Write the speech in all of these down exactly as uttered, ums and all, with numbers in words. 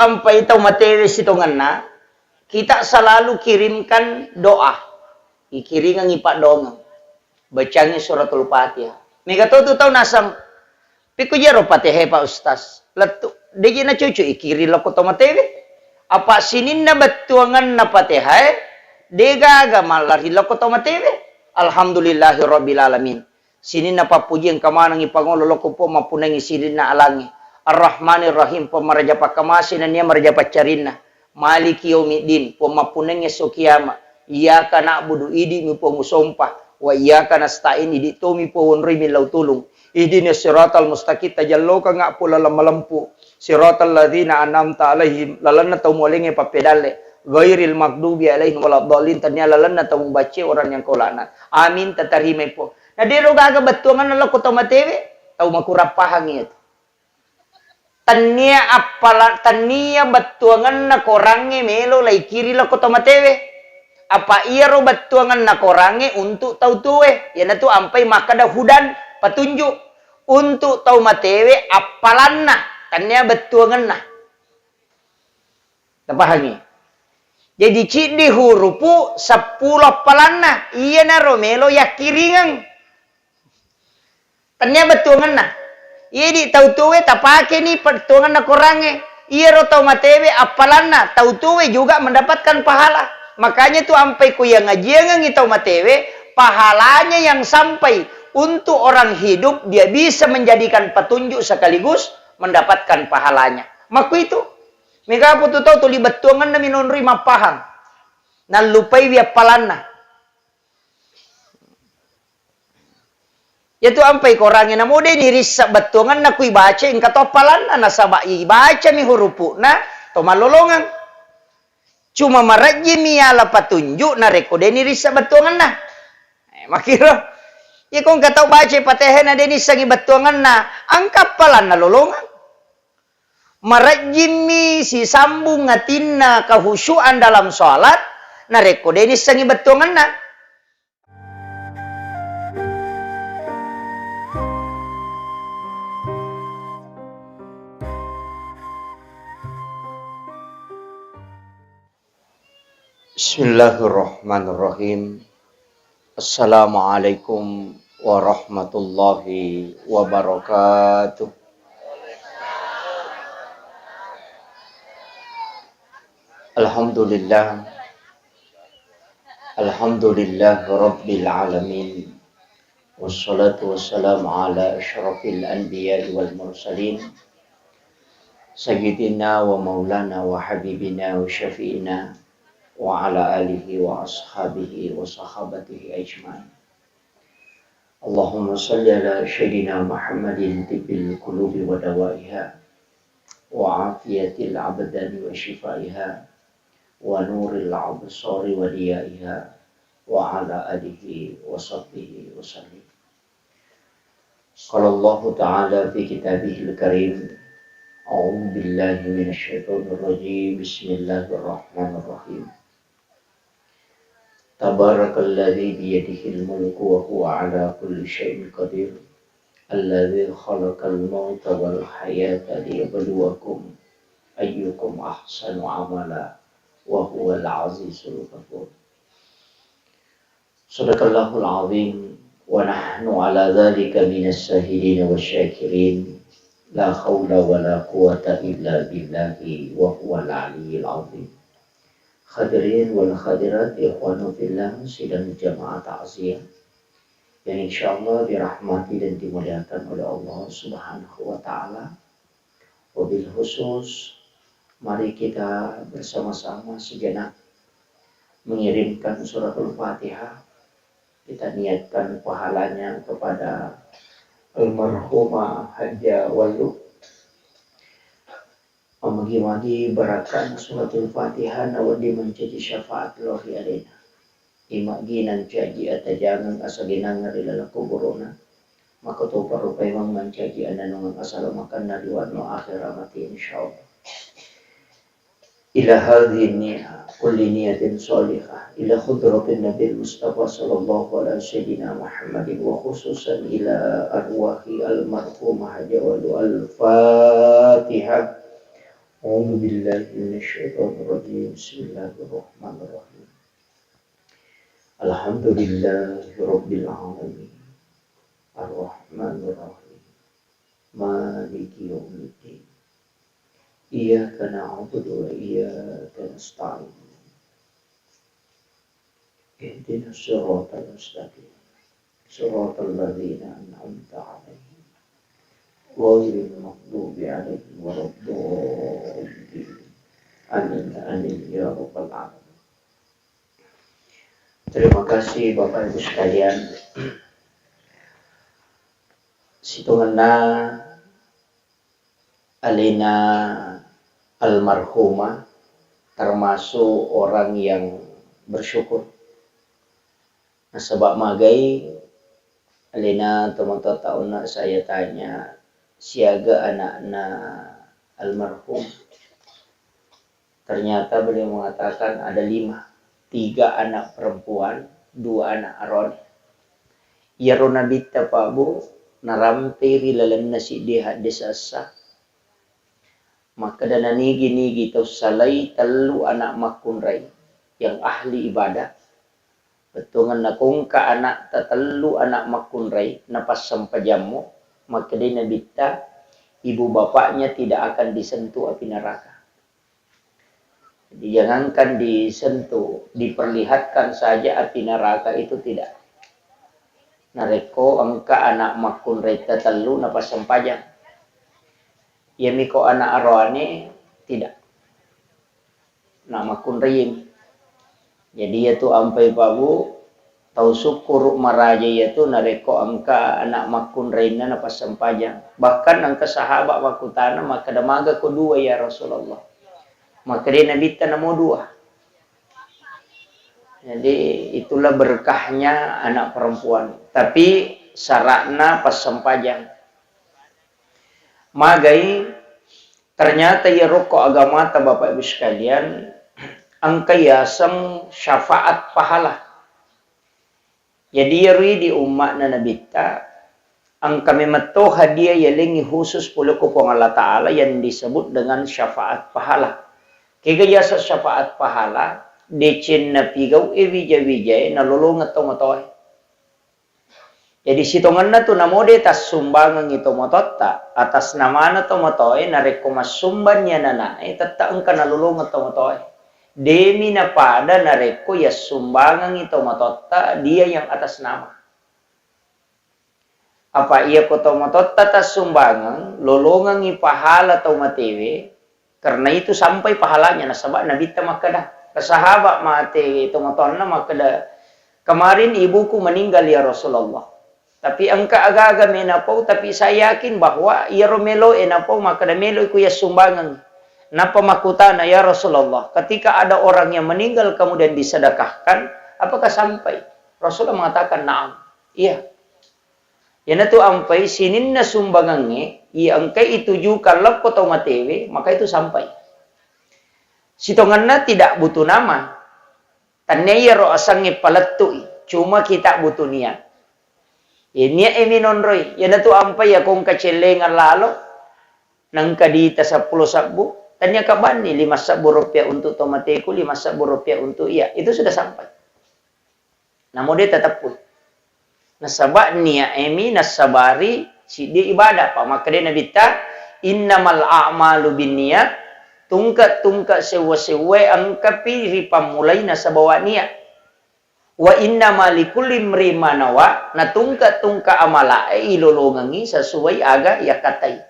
ampai tau matewe sitongenna, kita selalu kirimkan doa. Ikiringengngi paddoangeng. Bacangngi suratul Fatihah. Mega to tu tau naseng, "Pikku jero Fatihah, Pak Ustaz?" Lettu, deji nacucu ikiring lokko to matewe. Apa sininna bettuangenna Fatihah, degaga mallari lokko to matewe. Alhamdulillahirabbil alamin. Sininna pappuji engka manengngi pangolo lokko Puang mappunnangngi sininna alangnge. Ar-Rahmanir Rahim, Puang maraja pakkamase nennia maraja paccarinna. Maliki yaumiddin, Puang mappunnangngi esso kiama. Iyyaka na'budu, idi'mi Puang usompa. Wa iyyaka nasta'in, idi' tomi Puang wonroi millau tulung. Ihdinas siratal mustaqim, tajallokangnga Puang laleng malempu. Siratal ladzina an'amta alaihim, lalenna tau mualengnge pappedalle. Ghairil maghdubi alaihim waladdallin, tennia lalenna tau mubacce orang yang kau laknat. Amin, tatarimai Puang. Na dero gaga bettuangenna lokko tau matewe, tau makurang pahang iyatu. Tennia appala-, tennia bettuangenna korangnge melo laikiri lokko tau matewe. Apa iyaro bettuangenna korangnge untuk tau tuwe, iyanatu ampai makkeda hudan, petunjuk. Untuk tau matewe appalanna, tennia bettuangenna. Tapahangi? Jadi ciddi hurupu seppulo appalanna, iyanaro melo yakkiringeng. Tennia bettuangenna. Idi tau tuwe tapakeni bettuangenna korangnge. Iyaro tau matewe appalanna, tau tuwe juga mendapatkan pahala. Makanya tu ampai ku yang ngajiangengi tau matewe, pahalanya yang sampai untuk orang hidup, dia bisa menjadikan petunjuk sekaligus mendapatkan pahalanya. Makkuitu. Mega putu tau tuli bettuangenna minonroi mappahang. Nallupaiwi appalanna. Iyatu ampai korangnge namo de' nirissa bettuangenna ku ibaca engka to appalanna, nasaba' ibacami hurupu'na to mallolongeng. Cuma marejjimi yala patunjuk narekko de' nirissa bettuangenna. Eh, makkiro. Iyako engka tau baca Fatihah na de' nissengi bettuangenna, engka appalanna lolongeng. Marejjimmi sisambung atinna kehusyuan dalam sholat, narekko de' nissengi bettuangenna. Bismillahirrahmanirrahim. Assalamualaikum warahmatullahi wabarakatuh. Alhamdulillah. Alhamdulillah Rabbil Alamin. Wassalatu wassalamu ala asyrafil anbiya'i wal mursalin. Sayyidina wa maulana wa habibina wa syafi'ina wa ala alihi wa ashabihi wa sahabatihi ajma'in. Allahumma salli ala Sayyidina Muhammadin tibbil qulubi wa dawaiha, wa afiyatil abdani wa shifaiha, wa nuril absari wa diyaiha, wa ala alihi wa sahbihi wa sallim. Qala Allahu ta'ala fi kitabihil karim, a'udzu billahi minasy syaithanir rajim. Bismillahirrahmanirrahim. Tabarakalladzi biyadihil mulku wa huwa ala kulli syai'in qadir. Alladzi khalaqal mauta wal hayata liyabluwakum ayyukum ahsanu amala wa huwal azizul ghafur. Sadaqallahul azim, wa nahnu ala dzalika minas syahidin wasy syakirin. La haula wa la quwwata illa billahi wa huwal aliyyil azim. Hadirin wal hadirat, ikhwanu fillah, sidang jamaah takziah yang insyaallah dirahmati dan dimuliakan oleh Allah Subhanahu wa taala. Wabil khusus, mari kita bersama-sama sejenak mengirimkan suratul Fatihah. Kita niatkan pahalanya kepada almarhumah Hajjah Walu. Magi-magi barakkan suratul Fatihah nawedding mancaji syafaat lao ri alena. Imagina ncaji atajangeng asagenangnga ri laleng kuburuna. Makkutopa rupaimeng mancaji ananungeng asalamakenna ri wanua akhera mati, insyaallah. Ila hadhihi niyah, kulli niyatin shalihah, ila hadratin Nabil Mustafa sallallahu ala sayyidina Muhammadin wa khususan ila arwahi almarhumah Hajjah Walu. Al-Fatihah. أعوذ بالله من الشيطان الرجيم. بسم الله الرحمن الرحيم. الحمد لله رب العالمين. الرحمن الرحيم. مالك يوم الدين. إياك نعبد وإياك نستعين. اهدنا الصراط المستقيم. صراط الذين أنعمت عليهم. غير المغضوب عليهم ولا الضالين. آمين. آمين يا رب العالمين. Terima kasih Bapak Ibu sekalian. Sitongenna alena almarhumah termasuk orang yang bersyukur. Nasaba magai alena tomatoatta onna saya tanya siaga anakna almarhum. Ternyata beliau mengatakan ada lima, tiga anak perempuan, dua anak aroane. Iyaro nabitta Pak Bu, narampei ri lalenna siddi hadde sessa. Makkeda nanigi-nigi tau salai tellu anak makkunrai yang ahli ibadah. Bettuangenna kongka anakta tellu anak makkunrai napassempajammo, makkedai nabitta, ibu bapaknya tidak akan disentuh api neraka. Jadi, jangankan disentuh, diperlihatkan saja api neraka itu tidak. Narekko engka anak makkunrai tatellu napassempajang. Iyamiko anak aroane tidak. Anak makkunrai. Jadi, iyatu ampai Pak Bu, tau sukkuru maraja iyatu narekko engka anak makkunrainna napassempajang. Bahkan engka sahabat makkutana makkeda, "Magako dua ya Rasulullah?" Makkedai Nabitta, "Namo dua." Jadi, itulah berkahnya anak perempuan. Tapi syaratna passempajang. Magai, ternyata iyaro ko agamata, Bapak Ibu sekalian, engka yaseng syafaat pahala. Jadi, iyaro di umma'na Nabitta, engka memetto hadiah yalengngi khusus pole ko Puang Allah Ta'ala yang disebut dengan syafaat pahala. Kega yaseng syafaat pahala? Decenna pigau e wija-wijae nalolongeng tomatoae. Jadi, sitongenna tu namo de tassumbangengngi tomatoatta, atas namana tomatoae, narekko massumbang ni anana'e, tette engka nalolongeng tomatoae. Demi napada narekko yassumbangengngi tomatoatta dia yang atas nama. Apa iya ko tomatoatta tassumbangeng, lolongengngi pahala tau matewe, karena itu sampai pahalanya, nasaba Nabitta makkeda, ke sahabat mate tomatoanna makkeda, "Kemarin ibuku meninggal ya Rasulullah. Tapi engka aga-aga me napau, tapi saya yakin bahwa iyaro melo e napau makkeda melo iku yassumbangeng." Nappa makkutana, "Ya Rasulullah, ketika ada orang yang meninggal kemudian disedekahkan, apakah sampai?" Rasulullah mengatakan, "Na'am." Iya. Iyanatu ampai sininna sumbangengnge iya engkai itujukan lokko tau matewe, maka itu sampai. Sitongenna tidak butuh nama. Tannia iyaro asengnge palettu'i, cuma kita butuh niat. Iya, niat e minonroi, iyanatu ampai iya kongka cellengang lalo, nengka dita seppulo sebbu, tannia kabanni lima sebbu rupiah untuk tomateku, lima sebbu rupiah untuk iya, itu sudah sampai. Namo de tateppui. Nasaba niat e mi nassabari siddi ibadah. Pa makkeda Nabitta, "Innamal a'malu binniyat," tungke-tungke sewwa-sewwae engkapi ripammulai nasabawa niat. "Wa innama likulli imri'in ma nawa," na tungke-tungke amalae ilolongengngi sesuai aga yakkatai.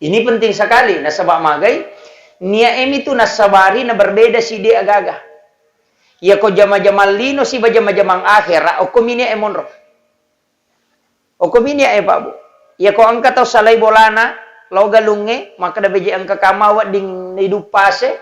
Ini penting sekali, nasaba magai, niat e mi tu nassabari na berbeda siddi aga-aga. Iyako jama-jamang lino siba jama-jamang akhera, okko mi niat e monro. Okko mi niat e, Pak Bu. Iyako engka tau salai bolana, lao galungnge, makkeda beje engka kama wedding iduppase,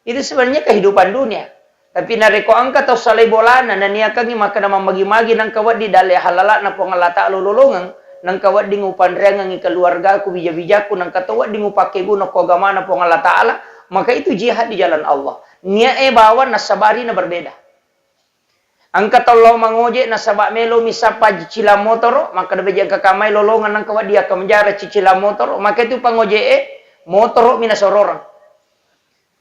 itu sebenarnya kehidupan dunia. Tapi narekko engka tau salai bolana, naniakangngi makkeda mammagi-magi nengka wedding dalle halala'na Puang Allah Ta'ala ulolongeng, nengka wedding upanreangengngi keluargaku, wija-wijaku, nengka to wedding upakkeguna ko agamana Puang Allah Ta'ala, maka itu jihad di jalan Allah. Niat e bawang nassabari na berbeda. Engka tau lao mangoje nasaba melo mi sappa cicilang motoro, makkeda beje engka kamai lolongeng nengka wedding akka menjara cicilang motoro, maka itu pangoje e motoro mi nasororeng.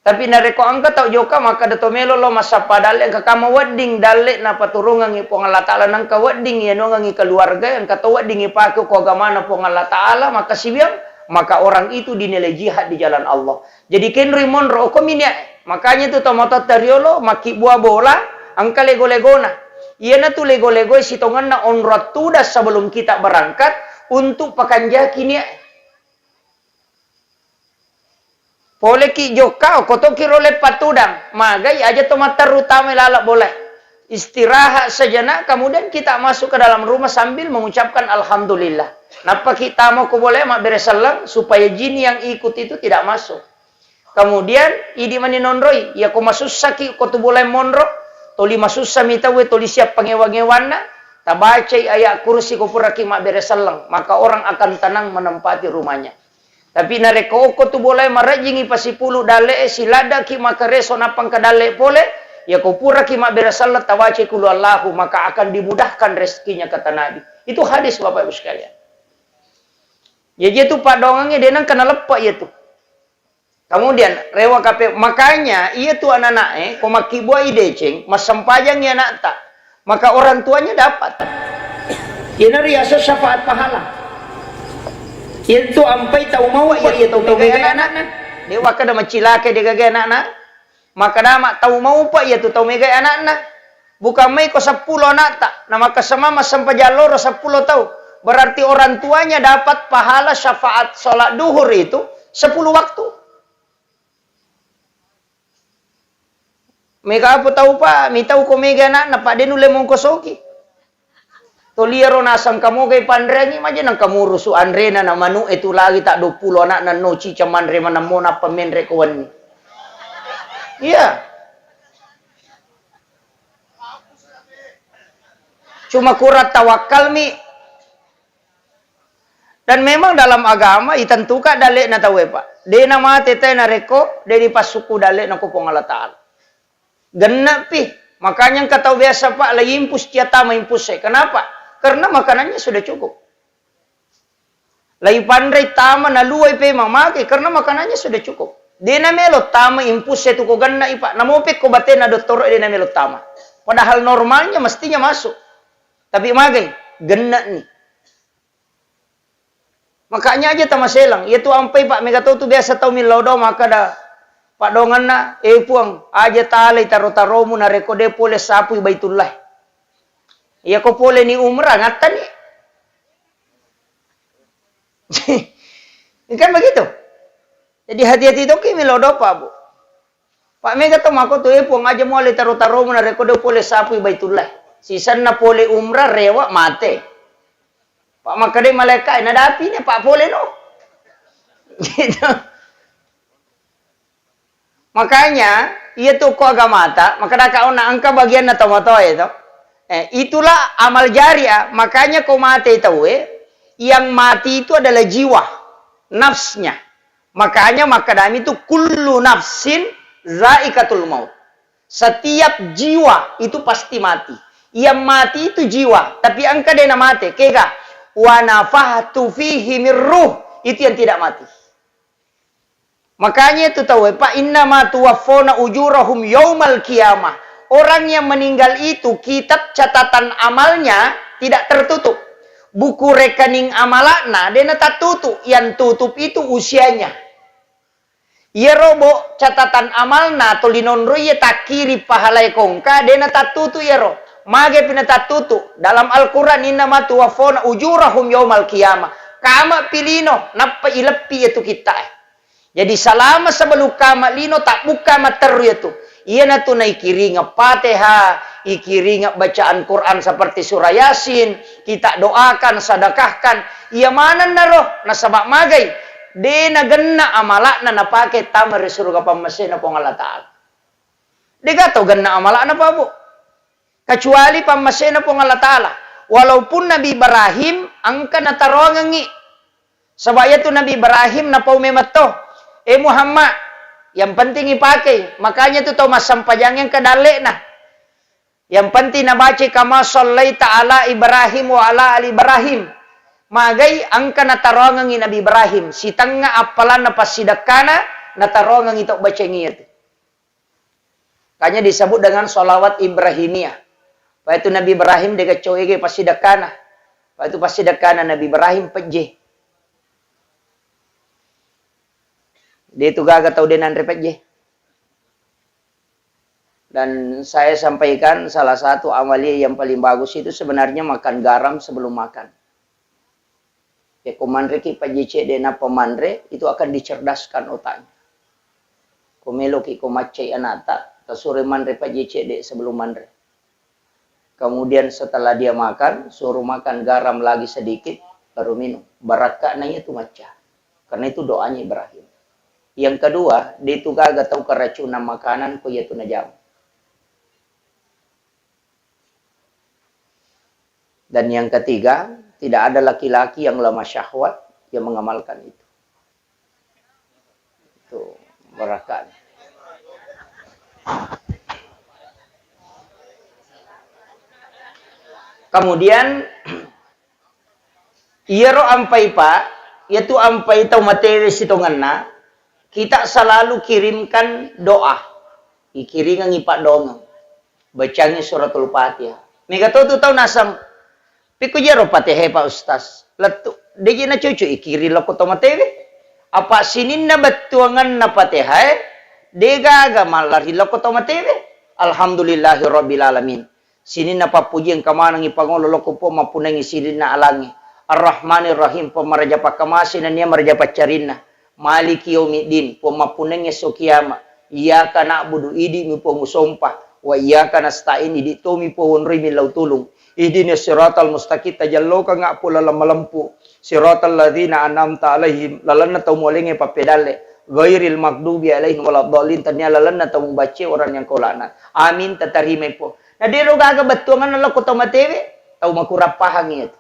Tapi narekko engka tau jokka makkeda to melo lo massappa dalle, engka kama wedding dalle napaturungengngi Puang Allah Ta'ala, nengka wedding iyanongengngi keluarga, engka to wedding ipake ko agamana Puang Allah Ta'ala, maka siwiang, maka orang itu dinilai jihad di jalan Allah. Jadi kenroi monro, okko minia. Makanya itu tomatoatta riolo, makkibua bola, engka lego-legona. Iyanatu lego-legoe sitongenna onrong tudang sebelum kita berangkat untuk pakanjaki nia. Poleki jokka, okko toki ro leppa tudang. Magai aja to matteru tama laleng bola. Istirahat sejenak, kemudian kita masuk ke dalam rumah sambil mengucapkan alhamdulillah. Nappaki tama ko bola mabbere selleng supaya jin yang ikut itu tidak masuk. Kemudian idi mani nonroi, iya ko masussaki ko tu bola monro, toli masussa mi tauwe, toli siap pangewa-ngewanna, tabacai ayat kursi ko puraki mabbere selleng, maka orang akan tenang menempati rumahnya. Tapi narekko okko tu bolae marejjingi pasipulu dalle'e, siladdaki makareso nappa engka dalle pole, yako puraki mabbere selleng tawacai kulu Allahu, maka akan dimudahkan rezekinya, kata Nabi. Itu hadis, Bapak Ibu sekalian. Jadi itu padongangnge de nengka naleppa iya tu. Kemudian rewa kape, makanya iya tu anak-anak e, ko makkibua i deceng, massempajangi anakta, maka orang tuanya dapat. Iyana riaseng syafaat pahala. Iya tu ampai tau mau iya, iya tau, tau megai anakna. Dewa kada macilake degaga anakna. Maka dama tau mau pa iya tu tau megai anakna. Bukan mai ko seppulo anakta, na makasama massempajang loro seppulo tau. Berarti orang tuanya dapat pahala syafaat sholat duhur itu sepuluh waktu. Mega apa tau pa, mitau ko mega anakna, pa de nulle mongkosoki. Toliaro nasang kamogai panreangi maja nang kamurusu anrena na manu e tu lagi tak dua puluh anakna no cica manre manammo nappa menre ko wenni. Iya. Cuma kurang tawakkalmi. Dan memang dalam agama itentukan dalle'na tauwe, Pak. De namate tae narekko de dipassukku dalle'na ko Puang Allah Ta'ala. Genne'pi. Makanya engka tau biasa, Pak, lagi impus cia tama impus e. Kenapa? Karena makanannya sudah cukup. Lagi panrei tama naluai pemang mage karena makanannya sudah cukup. De namelo tama impus e tu ko genne'i, Pak. Namopekko batena dottoro de namelo tama. Padahal normalnya mestinya masuk. Tapi magai, genne'ni. Makanya aja tamaselang. Iya tu ampai, Pak, mega tau tu biasa tau millau doa makkada padonganna, "Eh, Puang, aja talai taro-taromu narekko de pole sapui Baitullah." Iya ko pole ni umrah ngattani. Kan begitu. Jadi hati-hati toki millau doa, Pak, Bu. Pak, mega to mako tu, "Eh, Puang, aja muale taro-taromu narekko de pole sapui Baitullah." Sisenna pole umrah rewa mate. Pak, makkadai malaika e, "Nadapi ni, Pak, pole no." Gitu. Makanya, iya tu ko agamata, makkadaka onna engka bagianna tomatoa e to. Eh, itulah amal jariah. Makanya ko mate tauwe, yang mati itu adalah jiwa, nafsnya. Makanya makkadami tu kullu nafsin zaikatul maut. Setiap jiwa itu pasti mati. Yang mati itu jiwa, tapi engka de namate, kega? "Wa nafahtu fihi mir ruh," itu yang tidak mati. Makanya itu tauwe, Pak, "Innama tuwaffona ujurahum yaumal qiyamah." Orang yang meninggal itu kitab catatan amalnya tidak tertutup. Buku rekening amalakna de natattutu, yang tutup itu usianya. Iyaro bo catatan amalna toli nonroi iya takkiri pahalae kongka de natattutu iyaro. Mage pi natattutu? Dalam Al-Quran, "Innama tuwaffona ujurahum yaumal qiyamah." Kama pi lino nappa ileppi iyatu kitta e. Jadi salama sebelum kama lino tabbukka matteru iyatu. Iyanatu naikiringeng Fatihah, ikiringeng bacaan Quran seperti surah Yasin, kita doakan, sedekahkan. Iya manennaro, nasaba magai, de nagenna amalakna napake tama ri suruga pammasena Puang Allah Ta'ala. Dega tau genna amalakna, Pak, Bu. Kecuali pammasena Puang Allah Ta'ala. Walaupun Nabi Ibrahim engka nataroangengngi. Saba iyatu Nabi Ibrahim napau memetto, "Eh Muhammad, yang penting ipakei." Makanya tu tau massampajang engka dalle'na. Yang penting nabacai kama sallaita ala Ibrahim wa ala ali Ibrahim. Magai engka nataroangengngi Nabi Ibrahim, sitengnga appalanna passidekkana nataroangengngi tau baceng iyatu. Makanya disebut dengan sholawat Ibrahimiyah. Apa itu Nabi Ibrahim dega coege passidekkana. Apa itu passidekkana Nabi Ibrahim pejje. De tu gaga tau de nanre pejje. Dan saya sampaikan salah satu amalia yang paling bagus itu sebenarnya makan garam sebelum makan. Ya, ko manreki pejje cedde nappa manre, itu akan dicerdaskan otaknya. Ko meloki ko maccai anata, tasuroi manre pejje cedde sebelum manre. Kemudian setelah dia makan, suruh makan garam lagi sedikit, baru minum. Barakka'na iya tu macca. Karena itu doanya Ibrahim. Yang kedua, de tu gaga tau keracunan makanan ko iya tu najama. Dan yang ketiga, tidak ada laki-laki yang lemah syahwat yang mengamalkan itu. Itu barakka'na. Kemudian, iyaro ampai, Pak, iyatu ampai tau matewe sitongenna, kita selalu kirimkan doa. Ikiringengi paddoangeng. Bacangi suratul Fatihah. Mega to tu tau naseng, "Pikku jero Fatihah, Pak Ustaz?" Lettu, deji nacucu ikiring lako to matewe. Apa sininna bettuangenna Fatihah, degaga mallari lako to matewe. Alhamdulillahi rabbil alamin. Sininna pappuji engka manengngi pangolo lako Puang mappunnangngi sininna alangnge. Ar-Rahmanir Rahim, Puang maraja pakkamase nennia maraja paccarinna. Maliki yaumiddin, Puang mappunnangngi esso kiama. Iyyaka na'budu, idi'mi Puang usompa. Wa iyyaka nasta'in, idi' tomi Puang wonroi millau tulung. Ihdinas siratal mustaqim, tajallokangnga Puang laleng malempu. Siratal ladzina an'amta alaihim, lalenna tau mualengnge pappedalle. Ghairil maghdubi alaihim waladdallin, tennia lalenna tau mubacce orang yang kau laknat. Amin, tatarimai Puang. Na dero gaga bettuangenna lako tau matewe, tau makurang pahangngi iyatu.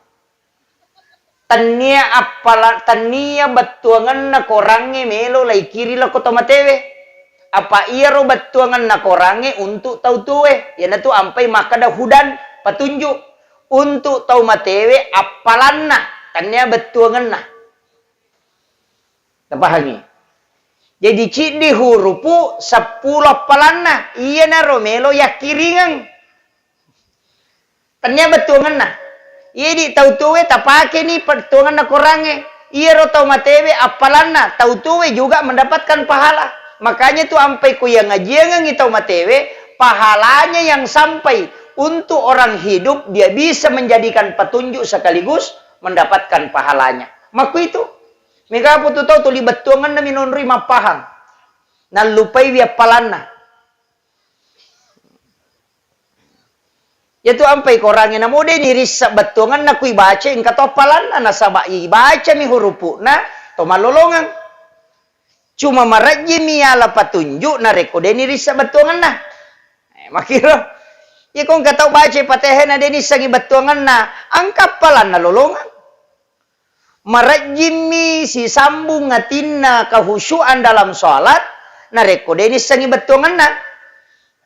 Tennia appala-, tennia bettuangenna korangnge melo laikiri lako tau matewe. Apa iyaro bettuangenna korangnge untuk tau tuwe, iyanatu ampai makkeda hudan, petunjuk. Untuk tau matewe appalanna, tennia bettuangenna. Tapahangngi? Jadi, ciddi hurupu seppulo appalanna, iyanaro melo yakkiringeng. Tennia bettuangenna. Idi tau tuwe tapakeni bettuangenna korangnge. Iyaro tau matewe appalanna, tau tuwe juga mendapatkan pahala. Makanya tu ampai ku yang ngajiangengi tau matewe, pahalanya yang sampai untuk orang hidup, dia bisa menjadikan petunjuk sekaligus mendapatkan pahalanya. Makkuitu. Mega putu tau tuli bettuangenna minonroi mappahang. Nallupaiwi appalanna. Iyatu ampai korangnge namo de nirissa bettuangenna kui baca engka to appalanna, nasaba ibacami hurupu'na to mallolongeng. Cuma marejjimi yala patunjuk narekko de nirissa bettuangenna. Eh, makkiro. Iyako engka tau baca Fatihah na de nissengi bettuangenna, engka appalanna lolongeng. Marejjimmi sisambung atinna kehusyuan dalam sholat, narekko de nissengi bettuangenna.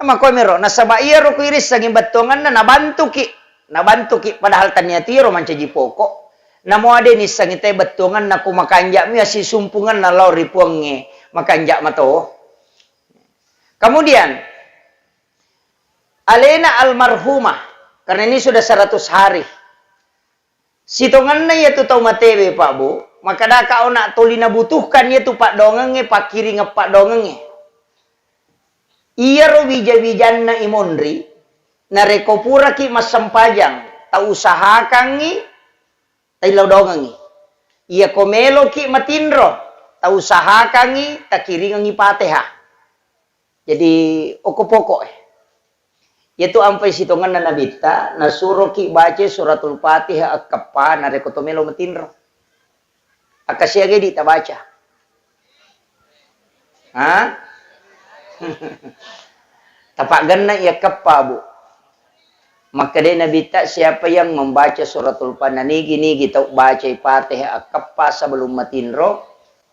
Makkuamiro, nasaba iyaro ku irissengi bettuangenna, nabantuki, nabantuki, padahal tania tiro mancaji pokok. Namo ade nissengi te bettuangenna ku makanja'mi assisumpungenna lao ri Puangnge, makanja mato. Kemudian, alena almarhumah, karena ini sudah seratus hari. Sitongenna iyatu tau matewe, Pak, Bu, makkedaka ona toli nabutuhkan iyatu paddoangengnge, pakkiringeng paddoangengnge. Iyaro wija-wijanna imonri, narekko puraki massempajang, tausahakangngi taillau dongengngi. Iyako meloki matinro, tausahakangngi takiringengngi Fatihah. Jadi, okko pokok e. Iyatu ampai sitongenna Nabitta, nasuroki baca suratul Fatihah akkeppa narekko to melo matinro. Akkasiagai di tabaca. Ha? Tapaggenna iya keppa, Bu. Makkedai Nabitta, siapa yang membaca suratul Fa-, nanigi-nigi tau bacai Fatihah akkeppa sebelum matinro,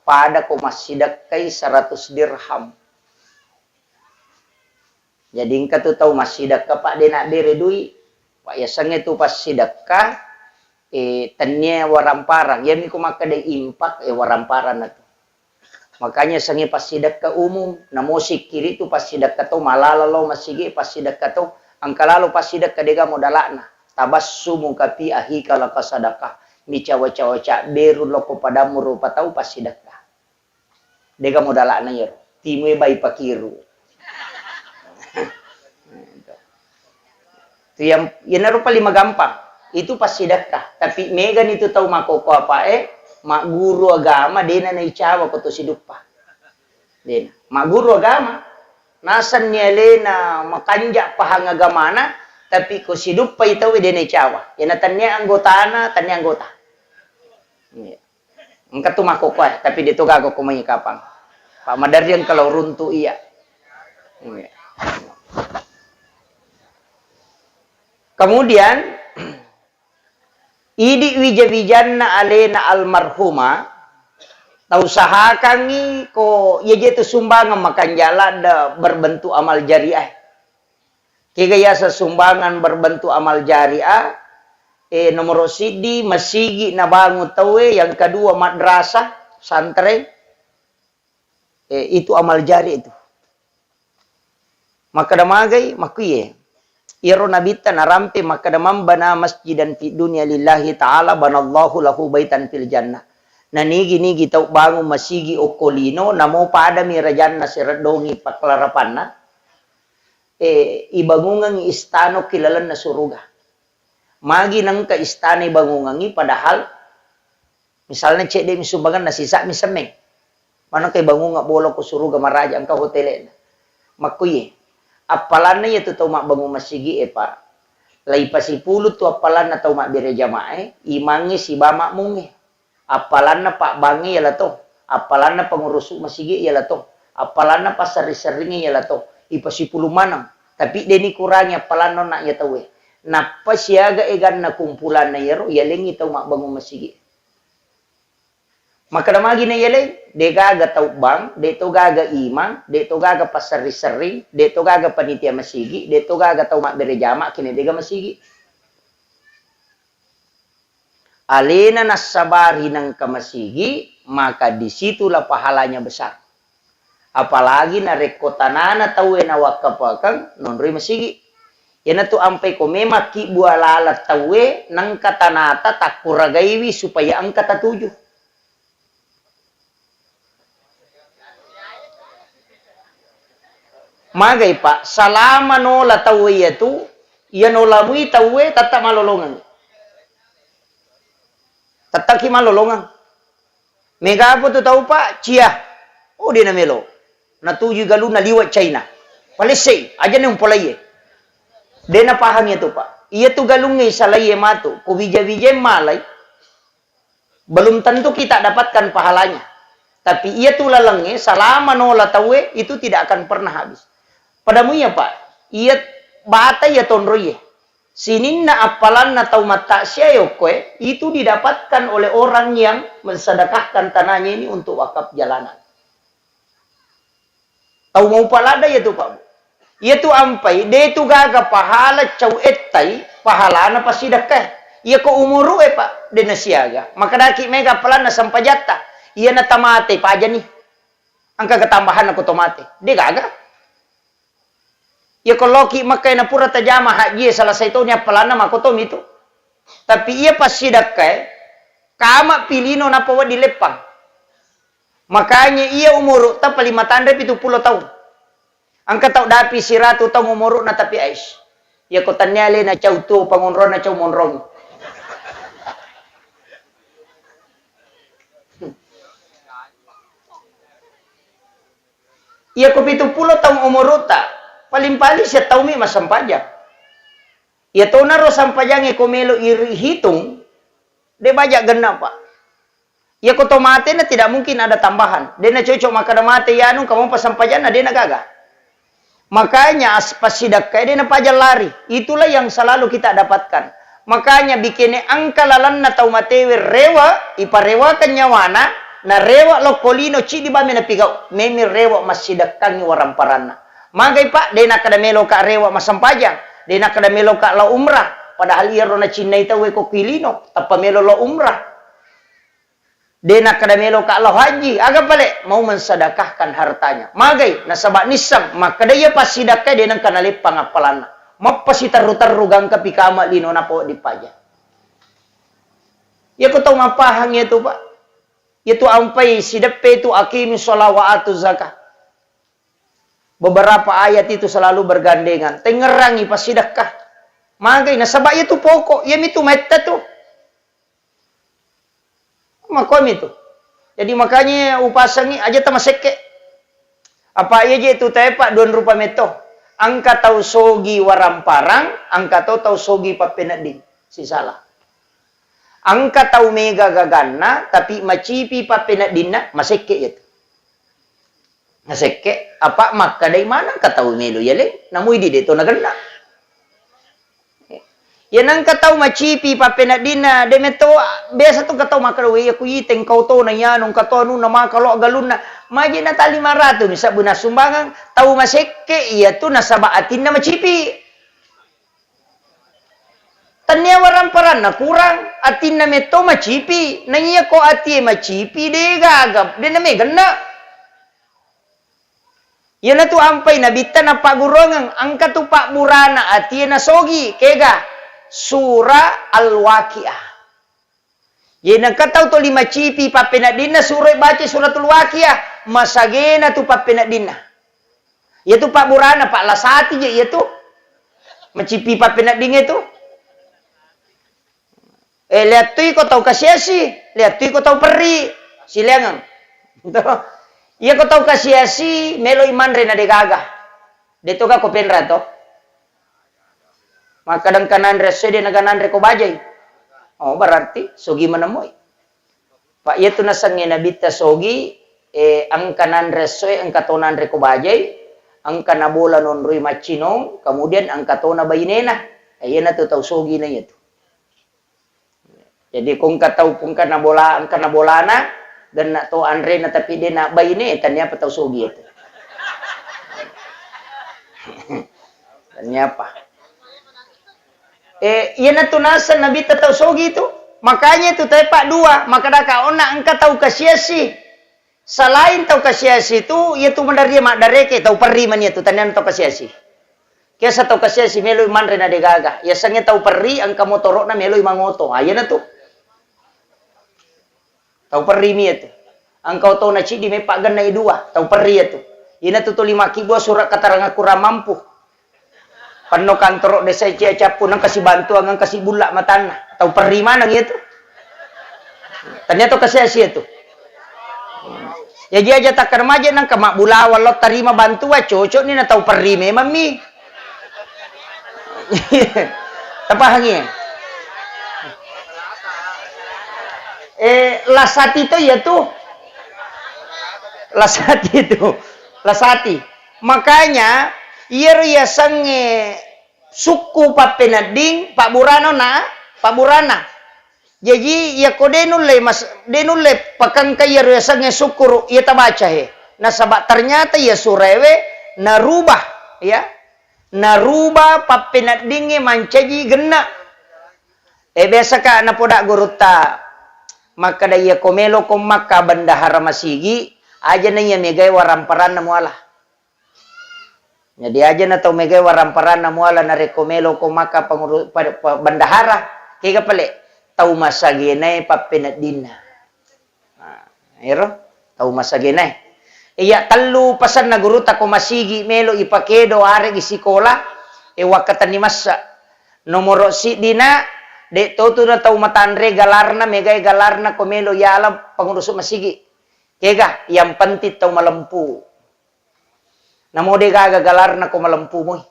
pada ko massidekkai seratus dirham. Jadi engka tu tau massidekka, Pak, de nabbere dui. Pak, yasengnge tu passidekka, eh, tennia waramparang. Iyami ko makkeda impak, eh, waramparang na tu. Makanya sengnge passidekka umum, namo sikkiri tu passidekka to, malala lo masigi passidekka to, engka lalo passidekka dega modalakna. Tabassumuka fi akhika laka sadaqah. Micawa-cawa cabberu loko padamu rupa tau passidekka. Dega modalakna iyaro. Timue bai pakiru. Tu yang, iyanaro paling magampang. Itu passidekka. Tapi megani tu tau makkokkoe apae, magguru agama, dena naicawa ko to siduppa. Dena. Magguru agama. Nasenni alena makanja pahang agamana, tapi ko siduppai tauwe dena icawa. Iyana tannia anggotana, tannia anggota. Iya. Engka tu makkokkoe, tapi de to gaga ko mai kapang. Pak Madari engka lao runtu iya. Iya. Kemudian, idi wija-wijanna alena almarhumah, tausahakangngi ko iya je tu sumbangan makanja ladde berbentuk amal jariah. Kega yaseng sumbangan berbentuk amal jariah, eh, nomoro siddi, masigi nabangun tauwe, yang kedua madrasah, santren, eh, itu amal jariah itu. Makkeda magai, makkuiye. Iyaro nabitta narampe makkeda, "Man bana masjidan fid dunya lillahi ta'ala banallahu lahu baitan fil jannah." Nanigi-nigi tau bangun masigi okko lino, namo padami rajanna sereddongi paklarapanna, eh, ibangungengngi istana ki lalenna suruga. Magi nengka istana ibangungengngi, padahal misalnya cedde mi sumbanganna, sisa mi semmeng. Manengka ibangunga bola ko suruga maraja, engka hotele'na. Makkuye, appalanna iyatu tau mabbangung masigi e, Pak. Lai pasipulu tu appalanna tau mabbere jamaah e, imangnge siba makmungnge. Appalanna pabbangnge yala to, appalanna pengurusu masigi yala to, appalanna passerri-serringnge yala to, ipasipulu maneng. Tapi deni kurangi appalanna onna iya tauwe. Nappa siaga eganna kumpulanna iyaro, yalengngi tau mabbangung masigi. Makkeda magi na yaleng, de gaga tau bank, de to gaga imang, de to gaga passerri-serring, de to gaga panitia masigi, de to gaga tau mabbere jama kene dega masigi. Alena nassabari nengka masigi, maka disitulah pahalanya besar. Apalagi narekko tanana tauwe nawakkafakeng, nonroi masigi. Iyanatu ampai ko memang kibbu alala tauwe, nengka tanata takkuragaiwi supaya engka tatuju. Magai, Pak, salama nola tauwe iyatu, iya nolamui tauwe tetta malolongeng. Tettaki malolongeng. Mega apa tu tau, Pak? Cia. Oh, de namelo. Natujui galunna liwa China. Palessei, ajane umpolaiye. De napahang iyatu, Pak. Iyatu galungnge salaiye matu, ko wija-wijae malai. Belum tentu kita dapatkan pahalanya. Tapi iyatu lalengnge, salama nola tauwe, itu tidak akan pernah habis. Pada muiya, Pak, iya bata iya tonroiye. Sininna appalanna tau mattaksiae okkoe, itu didapatkan oleh orang yang mensedekahkan tanahnya ini untuk wakaf jalanan. Tau maupa ladde iyatu, Pak, Bu. Iyatu ampai, de tu gaga pahala cau ettai, pahalana passidekkae. Iyako umuru'e, Pak, de nasiaga. Makkedaki mega appalanna sempajatta. Iyana tamate pajani. Engka ketambahanna ko tomate. De gaga. Iyako loki Mekka na pura tajama hajjie, selesai toni appalanna, makotomi tu. Tapi iya passidekkae, kama pilino nappa wedding leppang. Makanya iya umuru'ta paling matanre pitu pulo taung. Engka tau dapi siratu taung umuru'na tapi ais. Iyako tennia alena cau tuo pangonronna cau monrong. Iyako pitu pulo taung umuru'ta, paling-paling sitaumi massempajang. Iyatonaro sempajangnge ko melo irihitung, de baja genna, Pak. Iyako to matena tidak mungkin ada tambahan. De nacocok makkeda mate iyanu, engka mopa sempajanna, de nagaga. Makanya as-, passidekkae de napajang lari. Itulah yang selalu kita dapatkan. Makanya bikene engka lalenna tau matewe rewe, iparewakan nyawana, narewe lokko lino ciddi bame napigau. Memi rewe massidekkangi waramparanna. Magai, Pak, de nakkeda meloka rewe massempajang, de nakkeda meloka lao umrah, padahal iyaro nacinnai tauwe ko ki lino, tappa melo lao umrah. De nakkeda meloka lao haji, aga pale? Mau mensedekahkan hartanya. Magai? Nasaba nisseng makkeda iya passidakkae de nengka naleppang appalanna. Mappasiterru-terru gangka pikama lino napawedding paja. Iyako tau mappahang iyatu, Pak. Iyatu ampai sideppe itu, aqimi sholah wa atu zakah. Beberapa ayat itu selalu bergandengan. Tengngerangi passidekka. Magai? Nasaba iyatu pokok, iyamitu metta tu. Makkomi tu. Jadi makanya upasangi aja tamasekke. Apa iya je tu tae, Pak, dua rupa metto. Engka tau sogi waramparang, engka to tau sogi pappenedding. Sisala. Engka tau mega gaganna, tapi macipi pappeneddinna, masekke iya tu. Nasekke, apa makkedai maneng ka tau melo yaleng, namui di deto nagenna. Iya nengka tau macipi pappeneddinna, de metto biasa tu ka tau makkeda, "Wei, aku iteng kau to na iyanu, engka to anunna maka lo galunna." Maji na ta lima ratu ni sabbu nassumbangeng, tau masekke iya tu nasaba atinna macipi. Tania waramparanna kurang, atinna metto macipi. Naiya ko atie macipi, de gaga, de namegenna. Iyanatu ampai Nabitta nappagguruangeng, engka tu pabburana atie nasogi, kega? Sura Al-Waqiah. Jadi engka tau toli macipi pappeneddinna suroi baca Suratul Waqiah, masagena tu pappeneddinna. Iyatu pabburana, Pak, lasati je iyatu. Macipi pappeneddingnge tu. Eh, liattui ko tau kasiasi, liattui ko tau perri, sileangeng. Iya ko tau kasiasi, meloi manre na de gaga. De to ga ko penra to? Makkadang kananre esso de naga nanre ko bajai. Oh, berarti sogi menemui. Pak, iyatu nasengnge Nabitta sogi, eh, engka nanre essoe, engka to nanre ko bajai, engka nabola nonroi maccinong, kemudian engka tona bainena. Eh, iyanatu tau sogi na iyatu. Jadi, ko engka tau, ko engka nabola, engka nabolana, genna to anrena tapi de na baine, tania apa tau sogi iyatu. Tania apa? Eh, iyanatu naseng Nabitta tau sogi tu. Makanya tu tae, Pak, dua, makkadaka onna engka tau kasiasi. Selain tau kasiasi tu, iyatu maderri maddareke, tau perri mani iyatu, tania tau kasiasi. Kiasa tau kasiasi meloi manre na de gaga. Yasengnge tau perri, engka motoro'na meloi mangoto. Ah, iyanatu. Tau perri mi iyatu. Engka otona ciddi meppa genna i dua, tau perri iyatu. Iyanatu tuli makkibua surat keterangan kurang mampu. Penno kantoro desa cia cappu, nengka sibantuang, engka sibulla matanna. Tau perri maneng iyatu. Tania to kasiasi iyatu. Jaji aja takkeda maje nengka mabbulawang lo tarima bantuan, cocok ni na tau perri memang mi. Tapahangi? Eh, lasati to iyatu. Lasati itu. Lasati. Makanya, iyaro yasengnge sukku pappenedding, pabburana na, pabburana. Jaji, iyako de nulle mas-, de nulle pakengka iyaro yasengnge sukkuru, iya tabaca he. Nasaba ternyata iya suraewe narubah, ya. Narubah pappeneddingnge mancaji genna. Eh, biasaka napoda gurutta makkeda, iyako meloko makka bendahara masigi, aja na iya megae waramparanna muala. Jadi aja na tau megae waramparanna muala narekko meloko makka panguru-, pa-, pa-, bendahara, kega pale? Tau masagenae pappeneddinna. Nah, ero tau masagenae. Iya tellu pasenna gurutta ko masigi melo ipakedo aregi sikola, e wakkatenni massa. Nomoro siddina, de totu na tau matanre galarna, megae galarna ko melo yala pengurusu masigi. Kega, yang penting tau malempu. Namo de gaga galarna ko malempu moi.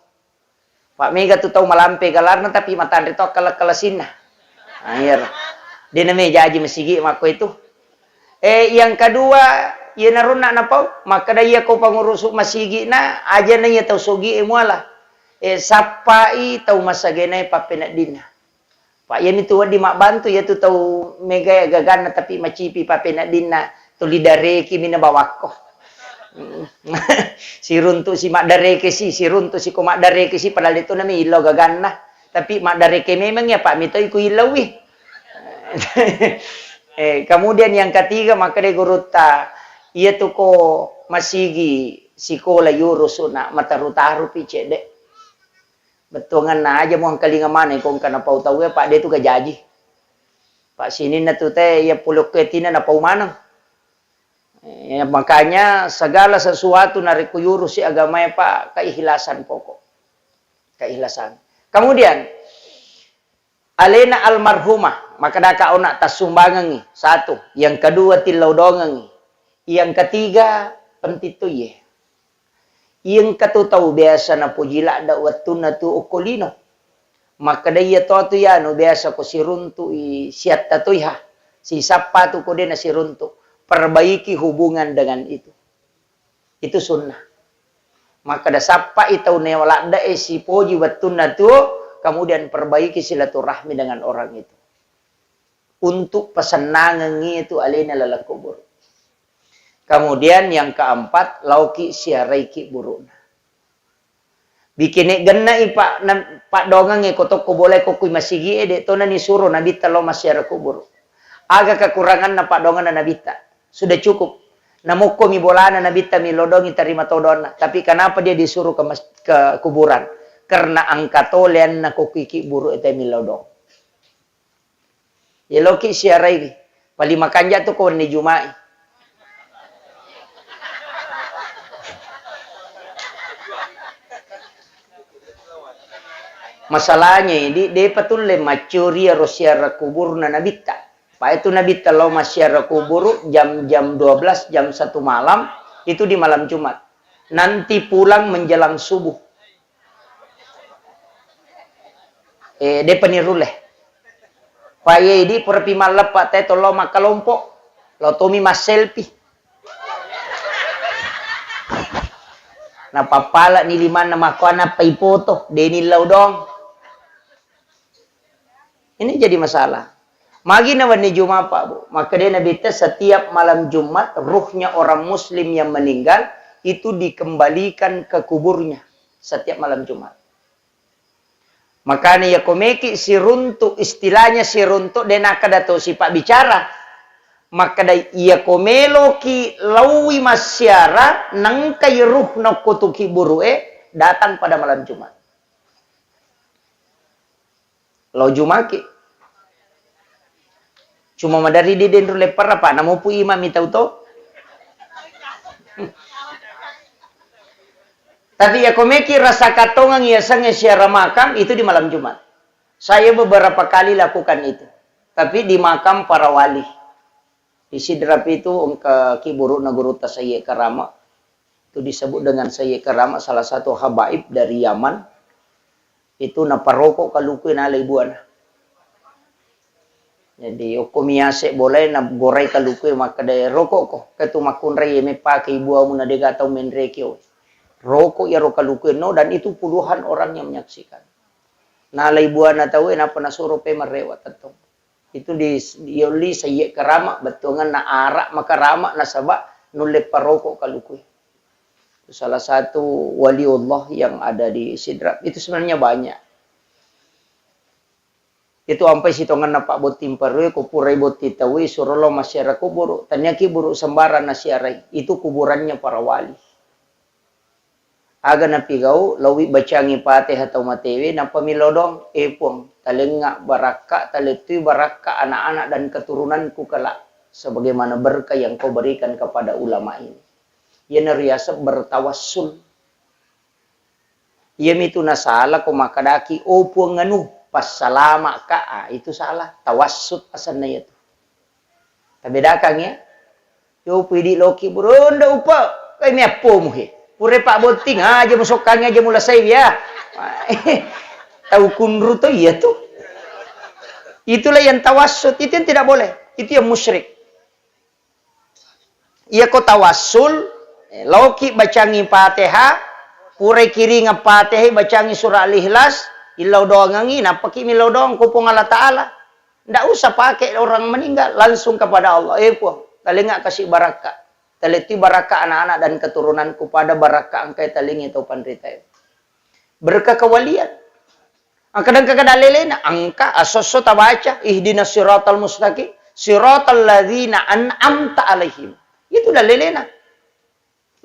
Pak, mega tu tau malampe galarna tapi matanre to kala-kalasinna. Nah, iyaro. De name jaji masigi makko itu. Eh, yang kedua, iyanaronna napau, makkeda iya ko pangurusu masigi na, aja na iya tau sogi e muala. Eh, sappai tau masagenae pappeneddinna. Pak, iyamitu wedding mabbantu, iyatu tau megae gaganna tapi macipi pappeneddinna, tuli dareki mi nabawakko. Siruntu si maddareke si, siruntu si ko maddareke si, padahal detu nami illau gaganna. Tapi maddareke memang iya, Pak, mitoi ku illauwi. Eh, kemudian yang ketiga, makkeda gurutta, iya tu ko masigi sikola yurusu na mataru-taru pi cedde. Bettuanganna aja muangkalinga maneng ko engka napau tauwe, Pak, de tu gajaji. Pak, sininna tu te iya pulokketina napau maneng. Eh, makanya segala sesuatu narekko yurusi agamae, Pak, keikhlasan pokok. Keikhlasan. Kemudian, alena almarhumah, makkedaka ona tassumbangengngi, satu. Yang kedua, tillau dongengngi. Yang ketiga, pentittoiye. Iya engka tu tau biasa napoji ladde wettunna tu okko lino. Makkeda iya to tu yanu biasa ko siruntu'i siatta toiha. Sisappa tu ko de nasiruntu. Perbaiki hubungan dengan itu. Itu sunnah. Makkeda sappai tau naladde'e sipoji wettunna tuo, kemudian perbaiki silaturahmi dengan orang itu. Untuk pesennangengngi itu alena laleng kubur. Kemudian yang keempat, laoki siaraiki buru'na. Bikine genna'i pa-, na-, paddoangengnge ko tokko bolae ko kui masigi'e, de' tona nisuro Nabitta lao massiara kuburu. Aga kekuranganna paddoangenna Nabitta? Sudah cukup. Namokkomi bolana Nabitta milodongi tarima todonna. Tapi kenapa dia disuruh ke mas-, ke kuburan? Karena engka toleanna ko kui kiburu ete milodong. Yeloki siarai, paling makanja tu ko wenni Juma'i. Masalahnya ini, depa tulle maccuri iyaro siara kuburna Nabitta. Pa itu Nabitta lao massiara kuburu jam, jam dua belas, jam satu malam, itu di malam Jumat. Nanti pulang menjelang subuh. Eh, depa nirulle. Pa iye idi pura pi malleppa te tollo makkalompo. Lao tomi masselfie. Napappala ni limanna makkoa nappa ipoto, deni lao dong. Ini jadi masalah. Magi na wenni Jumat, Pak, Bu. Makkedai Nabitta, setiap malam Jumat, ruhnya orang muslim yang meninggal itu dikembalikan ke kuburnya setiap malam Jumat. Makanya iya komeki siruntuk, istilahnya siruntuk, de nakkeda to sipa bicara. Makkeda iya ko meloki laui massiara, nengkai ruh nokko tu kiburu'e, datang pada malam Jumat. Lao Jumaki. Cuma maderri di denru lepperra, Pak, namopu imami tau to. Tapi iya komeki rasa katongang iya sengnge siara makam itu di malam Jumat. Saya beberapa kali lakukan itu. Tapi di makam para wali. Di Sidrap itu engka kiburu'na gurutta Sayyid Karama. Itu disebut dengan Sayyid Karama, salah satu habaib dari Yaman. Itu naparoko kalukue nalai buana. Jadi, okko miase bolae nagorai kalukue makkeda, "Rokokko, ketu makkunrai mepake ibuamu na dega tau menreki." Roko iyaro kalukue no, dan itu puluhan orang yang menyaksikan. Nalai buana taue, nappa nasuro pe marewa tettong. Itu di, diolli Sayyid Karama, bettuanganna ara makarama nasaba nulle paroko kalukue. Salah satu waliullah yang ada di Sidrap. Itu sebenarnya banyak. Itu ampai sitongenna Pak Botting Parue, ko purai botting taui, suro lo massiara kuburu. Tania kiburu sembarang nasiarai. Itu kuburannya para wali. Aga napigau, laowi bacangi Fatihah tau matewe, nappa milodong, "Eh Puang, talengnga barakka, talettui barakka anak-anak dan keturunanku kelak, sebagaimana berkah yang Kau berikan kepada ulama ini." Iyana riaseng bertawassul. Iyamitu nasala ko makkedaki, "Oh Puang anu, passalama'ka." Ah, itu salah. Tawassut asenna iyatu. Tabedakang ya. Yo pidi loki burondo upa, kai miappomu he. Pure Pak Botting aja musokkangi aja mulasai ya. Tau kunru to iya tu. Itulah yang tawassut, itu yang tidak boleh. Itu yang musyrik. Iya ko tawassul, eh, laoki bacangi Fatihah, purai kiringa Fatihah, bacangi surah Al-Ikhlas, illau doangangi, nappaki millau doang ko Puang Allah Ta'ala. Ndak usah pakai orang meninggal, langsung kepada Allah. Eh Puang, talengnga kasi barakka. Taletti barakka anak-anak dan keturunanku pada barakka engkai talengngi tau panritae. Berkah kewalian. Engka dengka kada lelena, engka asosso tabaca, ihdinas siratal mustaqim, Siratal ladzina an'amta alaihim. Itu dalelena.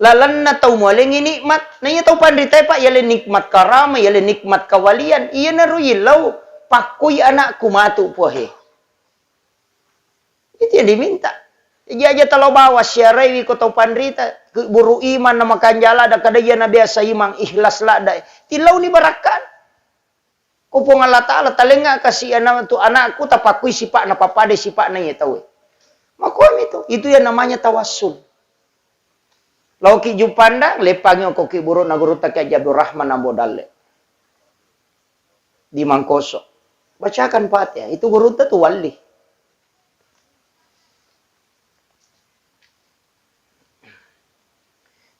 Lalenna tau mualengngi nikmat. Na iya tau panritae, Pak, yale nikmat karama, yale nikmat kawalian. Iyanaro yillau, pakkui anakku matu, Puahe. Itu yang diminta. Jaji aja talo bawa siaraiwi ko tau panrita, kuburu iman na makanja ladda, kada iya na biasa iman, ikhlas ladda. Tilauni barakkan. Ko Puang Allah Ta'ala, talengnga kasi ana-, tu anakku, tapakkui sipa'na, pappada sipa'na iya tauwe. Makomi tu, itu yang namanya tawassul. Laoki Juppandang, leppangi oko ki burukna gurutta Kiai Haji Abdul Rahman Ambo Dalle di Mangkoso. Bacakan Fatihah, itu gurutta tu wali.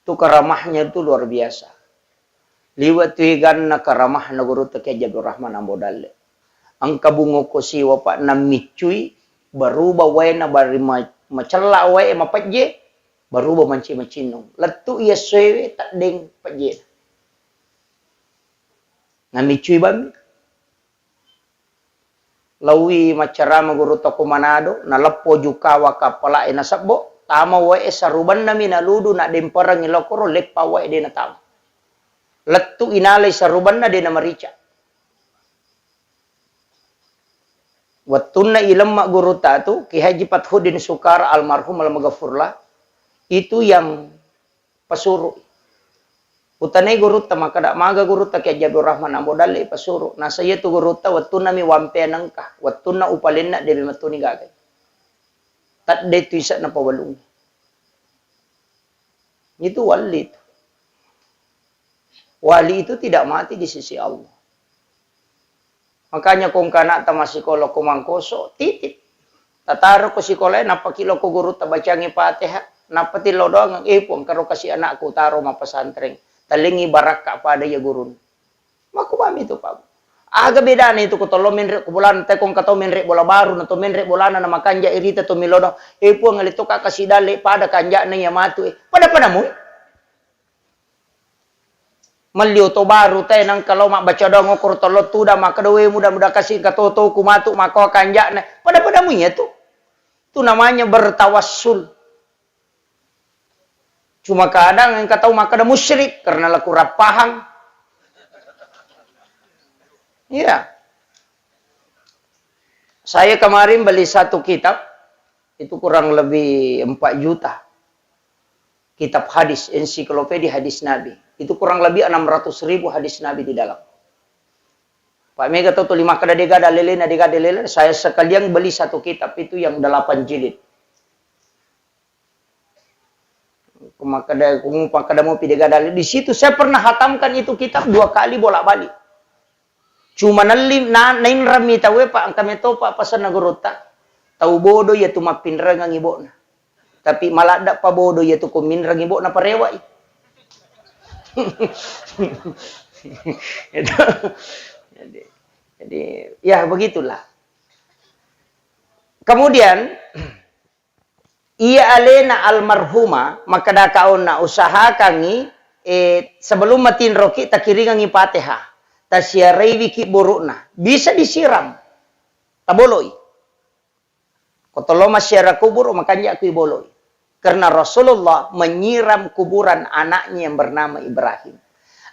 Itu karamahnya itu luar biasa. Liwe' tu eganna karamahna gurutta Kiai Haji Abdul Rahman Ambo Dalle. Engka bungo ko siwa, Pak, nammiccui, berubah waena bari ma-, macella wae mapejje, berubah manci macinnong. Lettu iya essoewe teddeng pejjena. Nammiccui bammi. Laowi maccarama gurutta ko Manado, naleppo jukawa kappala'e nasebbo, tama wae sarubannami naludu, nademperengngi lokoro, leppa wae de natama. Lettu inalai sarubanna de namarica. Wettunna ilemma gurutta tu, Kiai Haji Fathuddin Sukara almarhum almaghfurlah, itu yang pasuru. Utanai gurutta makkeda, maga gurutta Kiai Haji Abdul Rahman Ambo Dalle pasuru. Nasa iya tu gurutta wettunna mi wampea nengka, wettunna upalenna de mettuni gagai. Tadde tu ise'na pawalungngi. Itu wali itu. Wali itu tidak mati di sisi Allah. Makanya ko engka ana'ta massikola ko Mangkoso, titip. Tataro ko sikolae, nappa ki lao ko gurutta bacangi Fatihah, nappa tillau doangeng, "Eh, Puang, karo kasi anakku taro mappesantreng. Talengngi barakka pada iya gurunna." Makkubami tu, Pak. Aga bedana itu ko tollo menre ko bolana, te ko engka tau menre bola baru, na to menre bolana na makanja irita to millau doang, "Eh, Puang, ale to ka kasi dalle pada kanja'na iya matu, eh." Pada-pada mui. Melli oto baru te nengka lao mabbaca doang okkoro tollo tudang, makkeda, "We, muda-muda kasi engka to toku matu makkoa kanja'na." Pada-pada mui iyatu. Itu namanya bertawassul. Cuma kadang engka tau makkeda musyrik karena laku rappahang. Iya. Saya kemarin beli satu kitab, itu kurang lebih empat juta. Kitab hadis, ensiklopedia hadis Nabi. Itu kurang lebih enam ratus ribu hadis Nabi di dalam. Pak, mega to tuli makkeda dega dalelena, dega dalelena, saya sekalian beli satu kitab itu yang delapan jilid. Ku makkeda, ku makkeda mopi dega dalil. Di situ saya pernah hatamkan itu kitab dua kali bolak-balik. Cuma nelli, na, nainrammi tauwe, Pak, engka meto, Pak, pasenna gurutta. Tau bodo iyatu mappinrengang ibo'na. Tapi maladda pa bodo iyatu ko minreng ibo'na parewa'i. Itu. Jadi, jadi, ya begitulah. Kemudian, iya alena almarhumah, makkedaka onna, usahakangngi, eh, sebelum matinroki, takiringengngi Fatihah. Tasiaraiwiki burukna. Bisa disiram. Taboloi. Ko tollo massiara kuburu, makanja kui boloi. Karena Rasulullah menyiram kuburan anaknya yang bernama Ibrahim.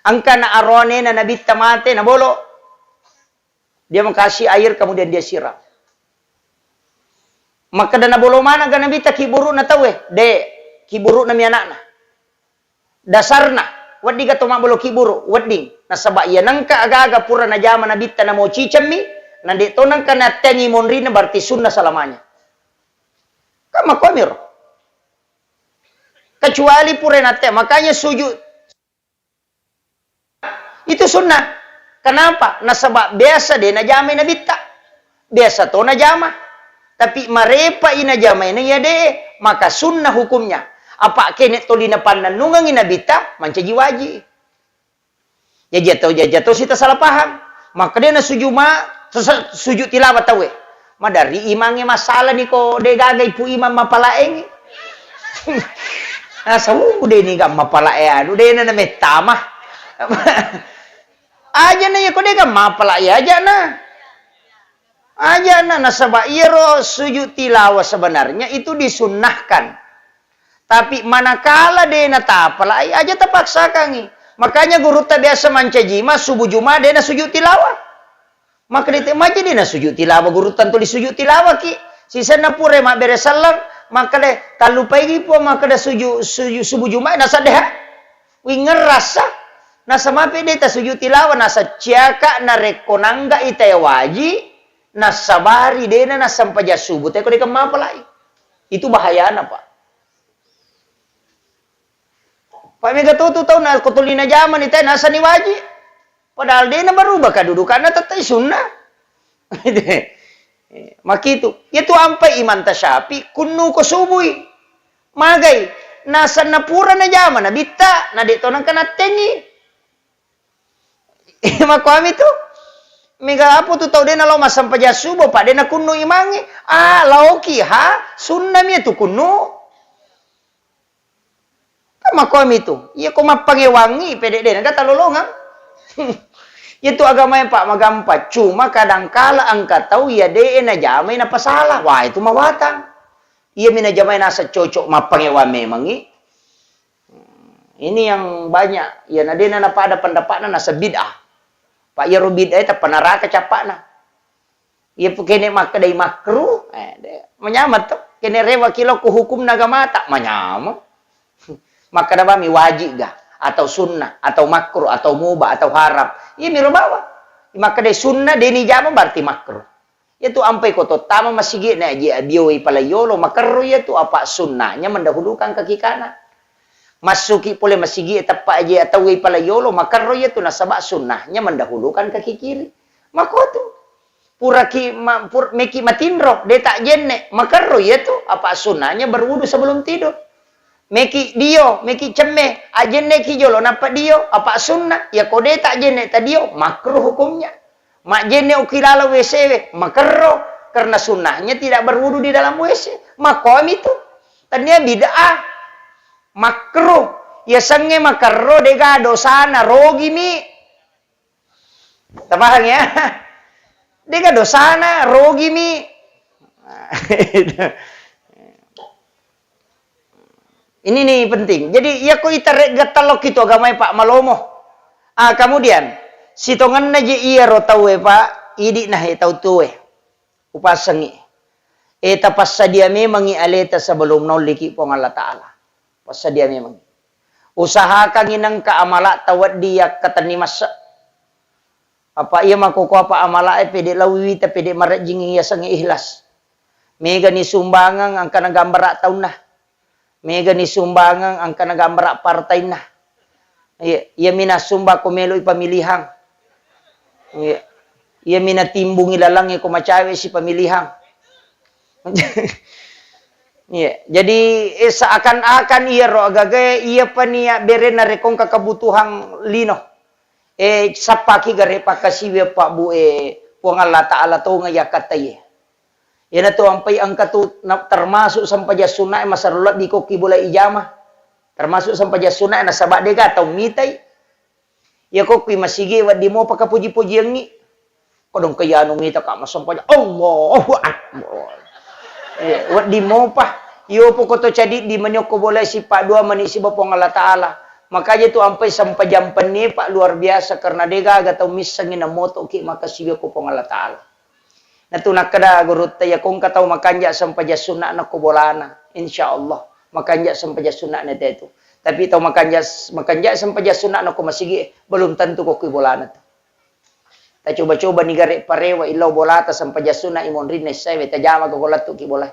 Engkana aronena Nabitta mate, nabolo. Dia makasi air, kemudian dia siram. Makkeda nabolo maneng ga Nabitta kiburu'na tauwe? De, kiburu'na mi anakna. Dasarna, wedding ga to mabbolo kiburu? Wedding. Nasaba iya nengka aga-aga pura najama Nabitta namo cicemmi, na de to nengka natteangi monrina, berarti sunnah selamanya. Kan makkuamiro. Kecuali pura natte, makanya sujud itu sunnah. Kenapa? Nasaba biasa de najamai Nabitta. Biasa to najama. Tapi marepai najamai na iya de, maka sunnah hukumnya. Apa kene toli napannennungengi Nabitta, mancaji waji. Jaji atau jaji atau sita salah paham. Maka de na sujud ma, sese-, sujud tilawah tauwe. Maderri imangnge masalah ni ko de gaga ipu imang mapalaengi. Nasau de ni ga mapalae anu de na mettama. Aja na ya ko de ga mapalae aja na. Aja na, nasaba iyaro sujud tilawah sebenarnya itu disunnahkan. Tapi manakala de natapalai, aja tapaksakangi. Makanya gurutta biasa mancaji ma subuh Juma de nasujud tilawah. Makkeda te, "Maja de nasujud tilawah gurutta tuli sujud tilawah ki." Sisenna pura mabbere selleng, makkeda, "Tallupaigi Puang makkeda suju-, suju-, subuh Jumae nasaddeha." Wingerrassa. Nasamape de tasujud tilawah, nasacciaka narekko nangga itae waji, nasabari dena nassempajang subuh, te ko de kemmapalai. Itu bahayana, Pak. Pak, mega to tu tau na ko tuli najamani te nasani waji. Padahal de na berubah kedudukanna, tettai sunnah. Makitu. Iyatu ampai Imam Tasyafi kunnu ko subui. Magai, nasenna pura najama nabitta, na de to nengka nattengi. Makoami tu. Mega apa tu tau de nalo massempajang subuh, Pak, de nakunnu imangi. Ah, laoki ha, sunnami tu kunnu. Kan makoami tu. Iya ko mappangewangi, pede de naga talolongang. Iya tu agamae, Pak, magampang. Cuma kadangkala engka tau iya de najamai napasala. Wah, itu mawatang. Iyami najamai naseng cocok, mappangewang memangngi. Ini yang banyak, iya na dena napada pendapatna naseng bid'ah. Pak, iyaro bid'ah e tappa naraka cappa'na. Iya pu kene makkedai makruh, eh, de, manyameng to. Kene rewa ki lao ko hukumna agamata, manyameng. Makkeda bami wajib ga, atau sunnah, atau makruh, atau mubah, atau haram. Iya miro bawang. Makkedai sunnah, de nijama berarti makruh. Iyatu ampai ko tottama masigi na aji abioi palaiyolo, makerro iyatu, apa sunnahnya mendahulukan kaki kanan. Massuki pole masigi teppa aji atauwei palaiyolo, makerro iyatu nasaba sunnahnya mendahulukan kaki kiri. Makotu. Puraki ma-, pur-, meki matinro, de tak jenne, makerro iyatu, apa sunnahnya berwudu sebelum tidur. Meki dio, meki cemme, ajenneki jolo nappa dio, apa sunnah, ya ko de tak jenne ta dio, makruh hukumnya. Majjenne uki laleng W C we, makerro, karena sunnahnya tidak berwudu di dalam W C. Makomi tu. Tania bid'ah. Makruh. Yasengnge makerro, dega dosana, rogimi. Tapahang ya? Dega dosana, rogimi. Ini nih penting. Jadi, iya ko ita re-, gettalokki tu agamae, Pak, malomo. Ah, kemudian, sitongenna je iyaro tauwe, Pak, idi nah e tau tuwe. Upasengi. E, tapassadia memangi aleta sebelum nolliki Puang Allah Ta'ala. Passadia memangi. Usahakangi nengka amala tawaddi yakkatenni masse. Apa iya makkoko apa amala e pede lao wita, pede marejjingi yasengnge ikhlas. Megani sumbangeng engkana gambara taunna. Megani sumbangeng engkana gambara partainna. Iya, iya mina sumba ko meloi pamilihang. Iya. Iya mina timbungi lalangnge ko macawe si pamilihang. Iya, jadi, eh, seakan-akan iyaro agagae iya pania berena rekongka kebutuhan lino. Eh, sappaki gare pakkasiwi, Pak, Bu, eh, Puang Allah Ta'ala tonga yakkattai. Iyanatu ampai engka tu na-, termasuk sempajang sunnae masero lebbi ko ki bola ijama. Termasuk sempajang sunnae nasaba dega tau mitai. Iya ko ki masigi wedding mopa kapoji-pojiangngi. Kodong ke anu mita ka massempajang. Allahu Akbar. Eh, wedding mopa. Iyo poko to cadiddi mani okko bola sipa dua mani siba Puang Allah Ta'ala. Makanya tu ampai sempajang penni, Pak, luar biasa karena degaga tau missengi namoto ki makasiwi ko Puang Allah Ta'ala. Natu nakkeda gurutta, iya ko engka tau makanja sempajang sunna'na ko bolana, insya Allah makanja sempajang sunna'na tetu. Tapi tau makanja, makanja sempajang sunna'na ko masigi e, belum tentu ko kui bolana tu. Tacoba-coba ni gare parewa illau bolata sempajang sunna imonrinna issae we tajama ko lettu ki bola.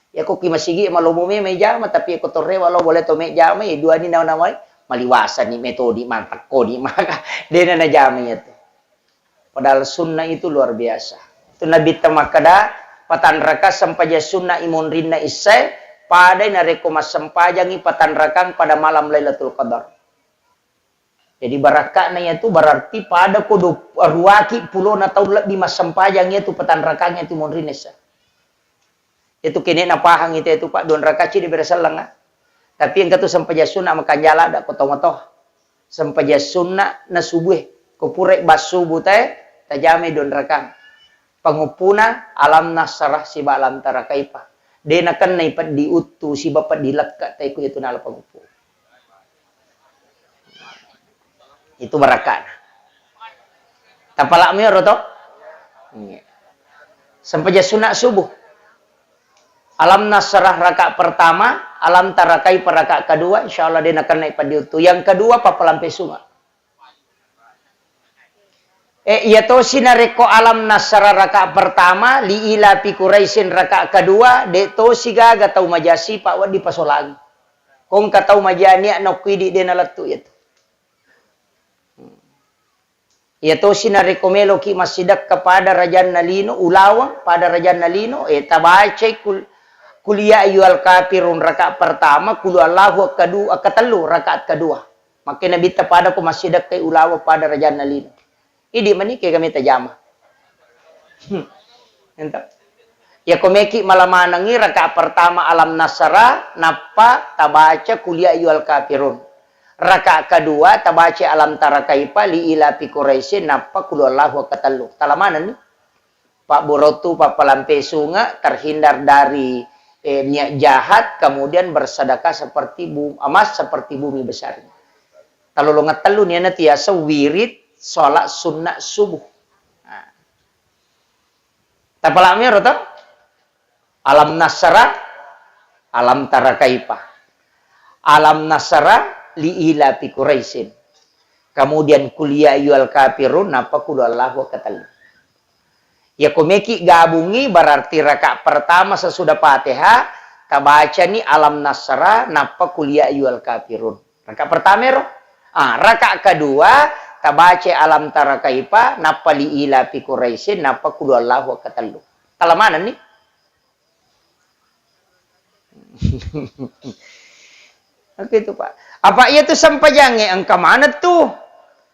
Iya ko ki masigi e malomo memang ijama, tapi ko torrewa lo boleh to me jama, iya dua ni nawa-nawai, maliwasani metodi, mantekkoni, maka dena najama iya tu. Padahal sunnah itu luar biasa. Itu Nabitta makkeda, patanraka sempajang sunnah imonrinna issae, padai narekko massempajangi patanrakang pada malam Lailatul Qadar. Jadi barakka'na iyatu berarti pada ko du-, ruaki pulona taung lebbi massempajang iyatu patanrakang iyatu monrinna issae. Itu kene napahang itu, itu, Pak, dua rakaat ci dibere sellengnga. Tapi engka tu sempajang sunna makanja ladda ko tomatoa. Sempajang sunna na subue. Ko purai bassubu tae, tajamai dua rakaat. Panguppuna alam nasyrah siba alam tara kaifa. De nakennai peddi uttu siba peddi lekka taiko iyatu nala panguppu. Itu barakana. Tapalak mi ro to? Iya. Sempajang sunat subuh. Alam nasyrah rakaat pertama, alam tara kaifa rakaat kedua, insyaallah de nakennai peddi uttu. Yang kedua, pappalampe sunga. Eh, iya tosi narekko alam nasyrah rakaat pertama, li ilafi Quraisyin rakaat kedua, de tosi gaga tau maja sipa wedding pasolangi. Kongka tau maja nia nokko idi de nalettu iyatu. Iya tosi narekko meloki massidekka pada rajanna lino, ulaweng pada rajanna lino, eh, tabacai kul-, kul ya ayyuhal kafirun rakaat pertama, kul huwallahu kedua, ketellu rakaat kedua. Makkeda Nabitta pada ko massidekkai ulaweng pada rajanna lino. Idi mani kega meta jama. Hmm. Ento. Yako meki mala manengi rakaat pertama alam nasyrah, nappa tabaca kul ya ayyuhal kafirun. Rakaat kedua tabaca alam tara kaifa li ilafi Quraisyin, nappa kul huwallahu ketellu. Tala manenni. Pabburutu, pappalampe sunga, terhindar dari, eh, niat jahat, kemudian bersedekah seperti bu-, emas seperti bumi besarnya. Talolongeng tellu niana tiasa wirid salat sunat subuh. Nah. Tapalak mi ro to? Alam nasyrah, alam tara kaifa. Alam nasyrah li ilafi Quraisyin. Kemudian kul ya ayyuhal kafirun, nappa kul huwallahu ketellu. Yako meki gabungi berarti rakaat pertama sesudah Fatihah, tabacani alam nasyrah, nappa kul ya ayyuhal kafirun. Rakaat pertama ro. Ah, rakaat kedua, tabaca alam tara kaifa, nappa li ilafi Quraisyin, nappa kul huwallahu ketellu. Tala manenni? Oke itu, Pak. Apa iya tu sempajangnge engka maneng tu?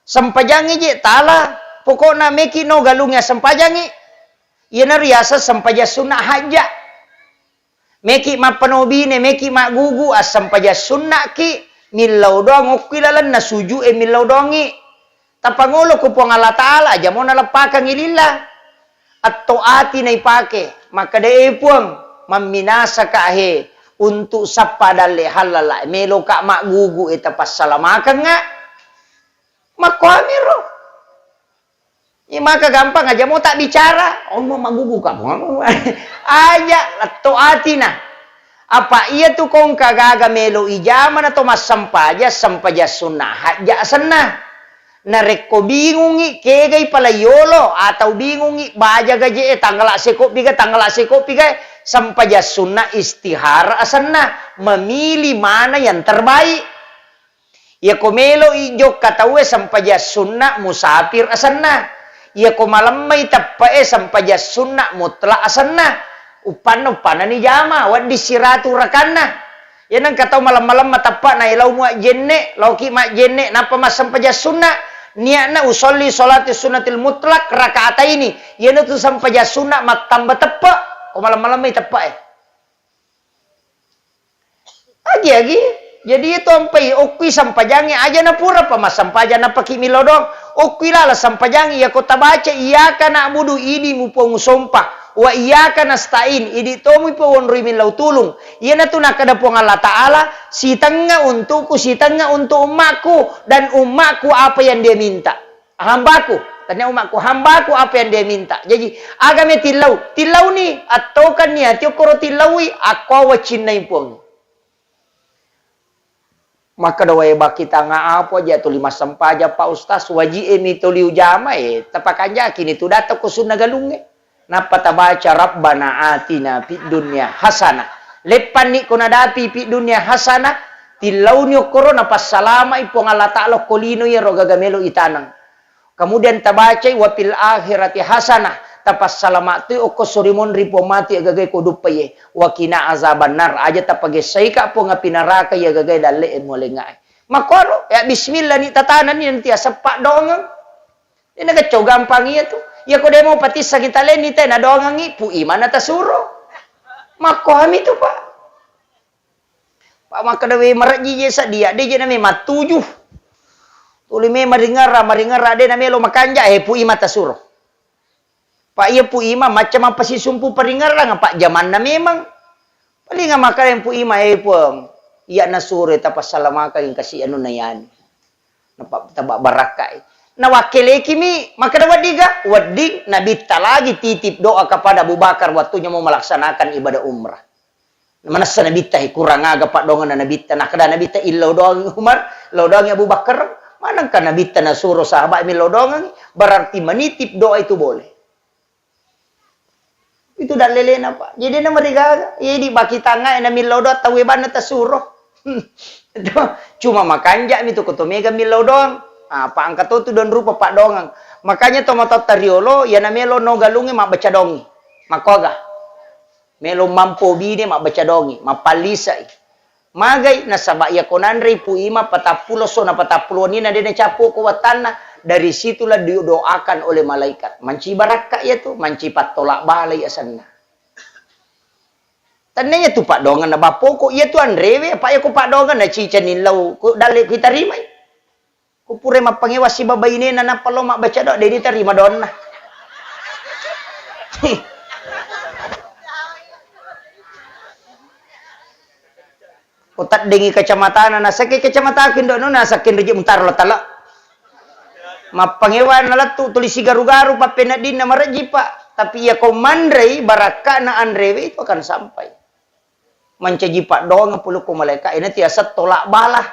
Sempajangnge je tala. Pokokna meki no galungnge sempajangnge. Iyana riaseng sempajang sunna hajja. Meki mappanobine, meki maggugu, assempajang sunnaki, millau doang okki lalenna suju'e millau doangi. Tapangolo ku Puang Allah Ta'ala, aja mo naleppakengngi lillah. Atto ati naipake, makkeda, "E Puang, mamminasaka he untuk sappa dalle hallala, meloka maggugu e tapassalamakeng nga." Makkuamiro. Iya maka gampang aja mo tabbicara, oh, mo maggugu ka. Aja letto atina. Apa iya tu kongka gaga melo ijama na to massempaja, sempaja sunna hajja asenna. Narekko bingungi kegai pala yolo atau bingungi baja gaje e tanggala sekoppi ga, tanggala sekoppi ga, sempaja sunna istihara asenna, memilih mana yang terbaik. Iyako melo'i jokka tauwe sempajang sunna musafir asenna. Iyako malemmai teppe'e sempajang sunna mutlak asenna. Uppanna, uppanna ni jama, wedding siratu rakanna. Iyana engka tau malem-malemma teppe'na, eh, lao muajjenne, laoki majjenne, nappa massempajang sunna. Niatna usolli sholati sunnatil mutlak rakaataini. Iyanatu sempajang sunna mattamba teppe'. Ko malem-malemmai teppe'e. Agi-agi. Jadi itu ampai okkui sempajangnge aja na pura pa massempajang napaki millau doang. Okkui lala sempajangnge iyako tabaca iyyaka na'budu idi mupong sompa. Wa iyyaka nasta'in idi tomu ipo wonroi millau tulung. Iyanatu nakkeda Puang Allah Ta'ala, sitengnga untukku, sitengnga untuk ummakku, dan ummakku apa yang dia minta. Hambaku, tania ummakku, hambaku apa yang dia minta. Jaji, aga me tillau? Tillauni, attaukan niati okkoro tillaui, akko wacinnai Puang. Makkeda wae baki tanga apa aja tuli massempajang Pak Ustaz, waji e mi tuli ujama e, tapakanjaki ni tu data ko sunna galungnge. Nappa tabaca, "Rabbana atina fid dunya hasanah." Leppanni ko nadapi fid dunya hasanah, tillauni okkoro napassalamai Puang Allah Ta'ala okko lino iyaro gaga melo itaneng. Kemudian tabacai, "Wa fil akhirati hasanah," tapassalama toi okko sori monri Puang matu iya gaga ko duppaie. "Wa qina azabannar," aja tapagessaika Puang api naraka iya gaga dalle e mualengngae. Makkoro, ya bismillah ni tatanani nanti aseppa dongeng. Ina gacco gampang iya tu. Iya ko demo patissangi talenni te na doangangi, pu imana tasuro. Makkohami tu, Pak. Pak makkeda we marejji je sadia, de je name mattuju. Tuli me maringara, maringara de namelo makanja, eh, pu ima tasuro. Pak, iya Pu Imam, macca mappasisumpu paringerrang, Pak, jamanna memang. Paling makkeda Pu Imam, "Eh, Puang, iya nasuro tapassalamakengngi kasi anunna yani." Napa-, taba barakkai. Nawakkelekimi, makkeda, "Weddiga?" "Wedding, Nabitta lagi titip doa kepada Abu Bakar waktunya mau melaksanakan ibadah umrah." Manessa Nabitta, he, kurang aga paddoangenna Nabitta. Nakkeda Nabitta, "Illau doangi Umar, lau doangi Abu Bakar." Manengka Nabitta nasuro sahabat millau doangengngi, berarti menitip doa itu boleh. Itu dallelena, Pak. Jadi na marigaga. Jadi baki tangai na millau doa tauwe banna tasuro. Cuma makanja'mi tu ko to mega millau doang. Ah, Pak, engka to tu don rupa paddoangeng. Makanya to matotta riolo, iya na melo no galungnge mabbaca dongi. Makkoga. Melo mampo bine mabbaca dongi, mappallisai. Magai, nasaba iyako nanrei Pu Imam patappulo esso na patappulo wenni na de nacappu ko wattanna, dari situlah didoakan oleh malaikat. Manci barakka iya tu, manci pattolak balai asenna. Tennaya tu paddoangenna bapoko, iya tu anrewe, apa iya ko paddoangenna cica nillau, ko dalle ku tarimai. Ko pura mappangewa siba bainena nappa lao mabbaca doa, de ditarima doanna. Ko teddengi kacamatana, nasakke kacamataku indo no, nasakke reje mutaro la tala. Mappangewa nalettu tuli sigaru-garu pappeneddinna marejji, Pak. Tapi iya ko manrei barakkana anrewe itu akan sampai. Mancaji paddoangeng pole ko malaeka, ina tiaseng tolak bala.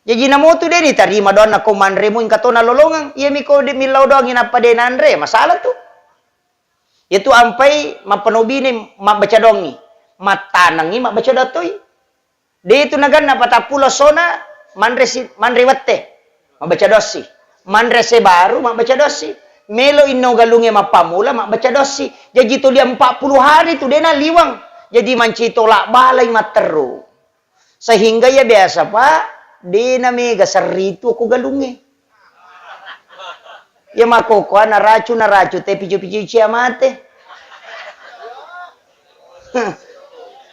Jaji namotu de nitarima doanna ko manremu engka to nalolongeng. Iyami ko de millau doangi nappa de nanre, masalah tu. Iyatu ampai mappanobine mabbaca doangi, mattanengi mabbaca doang toi. De tu naganna patappulo essona manre si, manre wette mabbaca doang si. Manre se baru mabbaca doang si. Melo inno galungnge mappamula mabbaca doang si. Jaji tuli empat puluh hari tu de naliweng. Jadi manci tolak balai matteru. Sehingga iya biasa, Pak, de na mega serri tu ko galungnge. Iya makkokkoe naracu, naracu te picu-picu cia mate.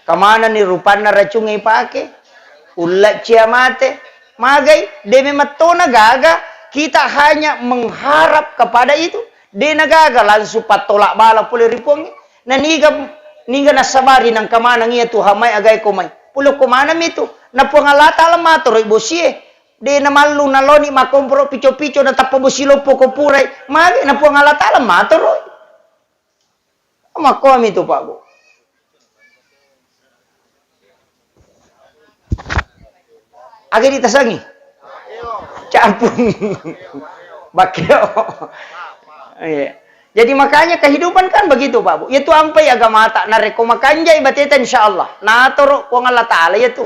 Kamanani rupanna racungnge ipake? Ulla cia mate. Magai, de memang tona gaga, kita hanya mengharap kepada itu. De na gaga langsung pattolak bala pole ri Puangnge. Na niga, niga nassabari nangka maneng iya tu hamai agae ko mai. Pole ko maneng mi tu. Na Puang Allah Taala matoroi bosie. De na mallu naloni makkomporo pico-pico na tappa bosi loppo ko purai. Mage na Puang Allah Taala matoroi. Makkomi tu, Pak, Bu. Age ditasangi? Capung. Bakeo. Iya. Jadi makanya kehidupan kan begitu, Pak, Bu. Itu ampai agamata. Narekko makanjai bateta, insya Allah. Natoro Puang Allah Taala ya tu.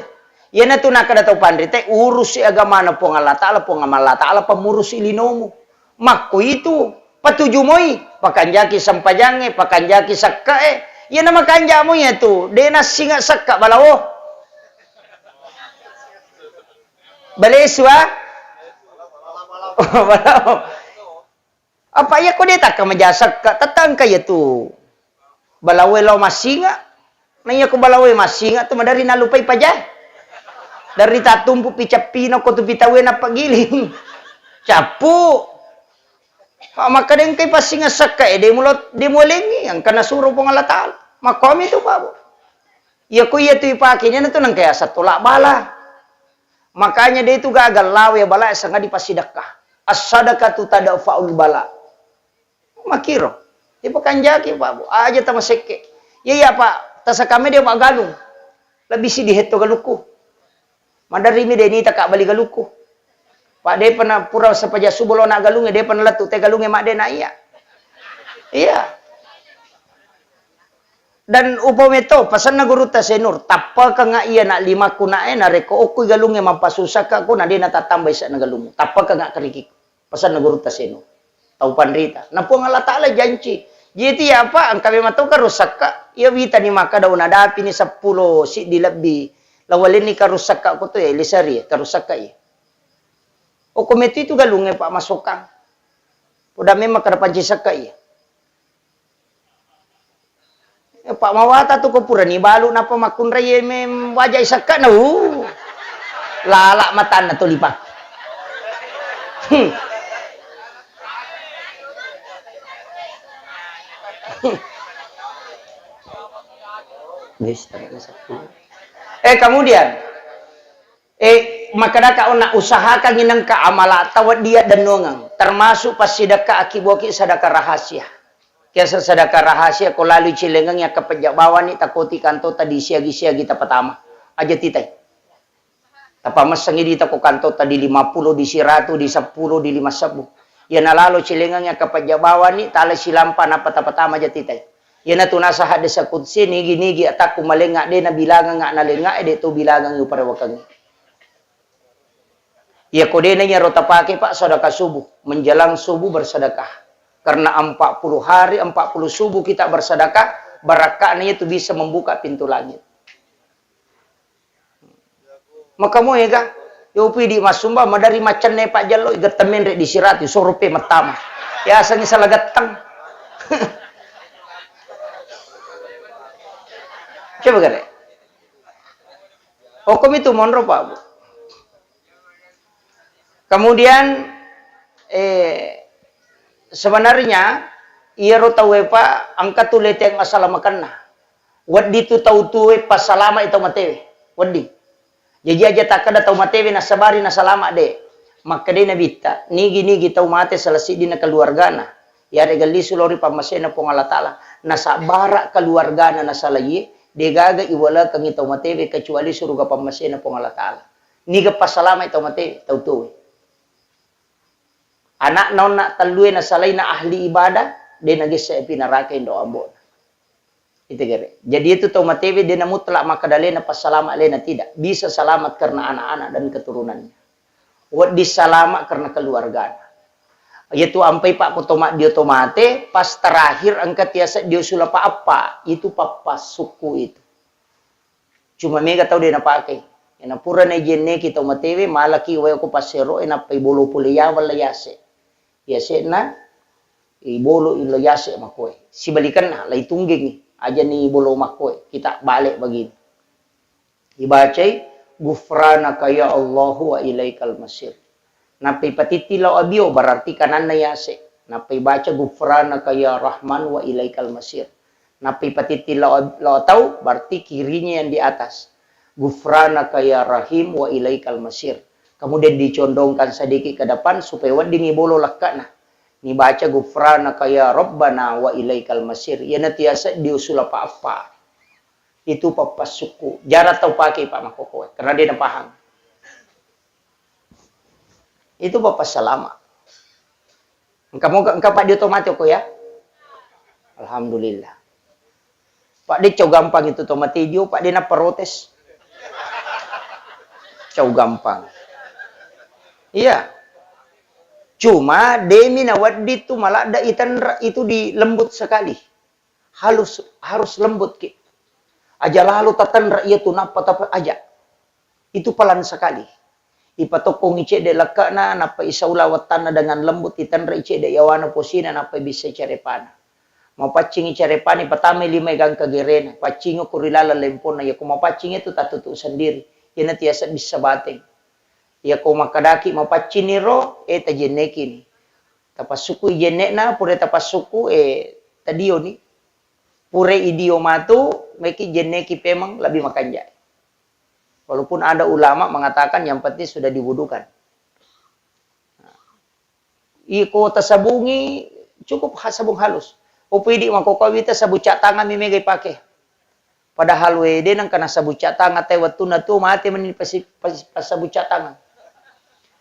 Iyanatu nakkeda tau panrita, urusi agamana Puang Allah Taala, Puang Allah Taala pamurusi linomu. Makkuitu, patuju moi, pakanjaki sempajangnge, pakanjaki sekke'e. Iyana makanjamo iyatu, de nassinga sekka balawo. Balesu, ah? Balawo. Apa iya ko de takka maja sekka, tetangka iyatu. Balawo lao massinga. Na iya ko balawo massinga tu maderri nalupai pajae. Derri tatumpu pi cappino ko tu pitawe nappa giling. Cappu. Pa makkeda engkai passinga sekka e, de mulo, de mualengi, engka nasuro Puang Allah Taala. Makkomi tu, Pak, Bu. Iya ko iya tu ipake, iyana tu nengka yaseng tolak bala. Makanya de tu gaga lao ya bala sangadi passidekka. As-sadaqatu tadfa'ul bala. Makkiro. Ipakanjaki, Pak, Bu. Aja tamasekke. Iya, iya, Pak. Tasakame dia, Pak, galung. Lebih sidi hetto galukku. Maderri mi de nita ka bali galukku. Pak, de pernah pura sepaja subuh lo nak galunge, de pernah letu te galunge mak de na iya. Iya. Dan upome to, pasenna gurutta Senur, tappakanga iya nak limakku nak e, narekko okkui galunge mappasussakka ko, na de na tattamba isakna galungmu. Tappakanga kerikikku. Pasenna gurutta Senur. Tau panrita. Na Puang Allah Taala janci. Jadi apa? Engka memang to karussakka. Iya witani maka daun adapi ni seppulo siddi lebbi. Lawalenni karussakka ko to ya, lisari ya, karussakka iya. Okko metu itu galunge, Pak, masokang. Poda memang kada panci sekka iya. Eh, Pak, mawata tu ko purani balu napa makkunrai mem wajai sekka na, uh. Lala matanna tolipa. Hmm. Eh, kemudian, eh, makkedaka onna usahakan inengka amalata wedding dennuangeng, termasuk passidekka akiboki sedekah rahasia. Kiaseng sedekah rahasia ko lalu cilengengi akkapejja bawani takoti kantota di siagi-siagi tapatama. Aja titai. Tapamessengi dita ko kantota di lima puluh, di siratu, di seppulo, di lima sebbu. Iya nalalo cilengengi akkapejja bawani, tala silampa nappa tapatama aja titai. Iyanatu nasa hadis qudsi, nigi-nigi atakku malenga de nabilangenga nalenga e de to bilangengi uparewakengi. Iya ko de na iyaro tapake, Pak, sedekah subuh, menjelang subuh bersedekah. Karena empat puluh hari, empat puluh subuh kita bersedekah, barakka'na itu bisa membuka pintu langit. Maka moega, yopi di massumba madari maccenne pajjallo, getteng menre di sirati, sorope mattama. Yasengi salah getteng. Coba kare. Hukum itu monro, Pak, Bu. Kemudian, eh, sebenarnya iyaro tauwe, Pak, engka tu leteng masalah makanna. Wedding tu tau tuwe passalama'i tau matewe. Wedding. Jaji aja takkeda tau matewe nasabari nasalama de. Makkedai Nabitta, nigi-nigi tau mate salah siddinna keluargana, yarega lisu lao ri pammasena Puang Allah Ta'ala, nasabbara keluargana nasalaie, degaga iwalekengi tau matewe kecuali suruga pammasena Puang Allah Ta'ala. Niga passalama'i tau matewe, tau tuwe. Ana'na onna tellue nasalaina ahli ibadah, de nagessa api naraka indo ambo'na. Itegere. Jadi itu tau matewe de na mutlak makkeda lena passalama lena, tidak. Bisa selamat karena anak-anak dan keturunannya. Wedding salama karena keluargana. Iyatu ampai, Pak, ko to maddio to mate, pas terakhir engka tiasa dio sulapa appa, itu pappassukku itu. Cuma mega tau de napake. Ena pura na ijenneki tau matewe, malaki wae ko passero e, nappai bolo pole yawang la yase. Yase'na ibolo ilo yase makoe. Sibalikenna, la itunggengi. Ajani bolo makoe, kita bale bagini. Ibacai, "Ghufranaka ya Allahu wa ilaikal masir." Nappai patitti lao abio, berarti kananna yase. Nappai baca, "Ghufranaka ya Rahman wa ilaikal masir." Nappai patitti lao, lao tau, berarti kirinya yang di atas. "Ghufranaka ya Rahim wa ilaikal masir." Kemudian dicondongkan sedikit ke depan supaya weddingi bolo lekkana. Nibaca, "Ghufranaka ya Rabbana wa ilaikal masir." Iyana tiasa diusulapa appa. Itu pappassukku. Jarang tau pake, Pak, makkokoe. Karena dia paham. Itu pappasalama. Engka moga, engka Pak dio to mate ko ya? Alhamdulillah. Pak de cau gampang itu to mate dio, Pak de na protes. Cau gampang. Iya. Cuma demi na wedding tu maladda itenra itu di lembut sekali. Halus, harus lembut ki. Aja lalo tatenra iya tu nappa tapa aja. Itu pelan sekali. Ipatokkongi cedde lekkana, nappa isaula wettanna dengan lembut, itenrei cedde yawana posina, nappa ibissai carepana. Mapaccingi carepana, ipatamai limai gangka gerena, paccingi ko ri laleng lemponna, yako mapaccing itu tatutu sendiri. Iyana tiasa bissa bateng. Yako makkedaki mapaccing niro, eh, tajennekini. Tapassukui jenne'na, pura tapassukku, eh, tadioni. Pura idio matu, meki jenneki pemeng lebih makanja. Walaupun ada ulama mengatakan yang penting sudah diwudukan. Iko tasabungi, cukup ha-, sabung halus. Upidi makkokowita sabun cat tangan mi mega ipake. Padahal we de nengka na sabun cat tangan, tai wettunna tu mate meni pasi-, pasi-, pasabun cat tangan.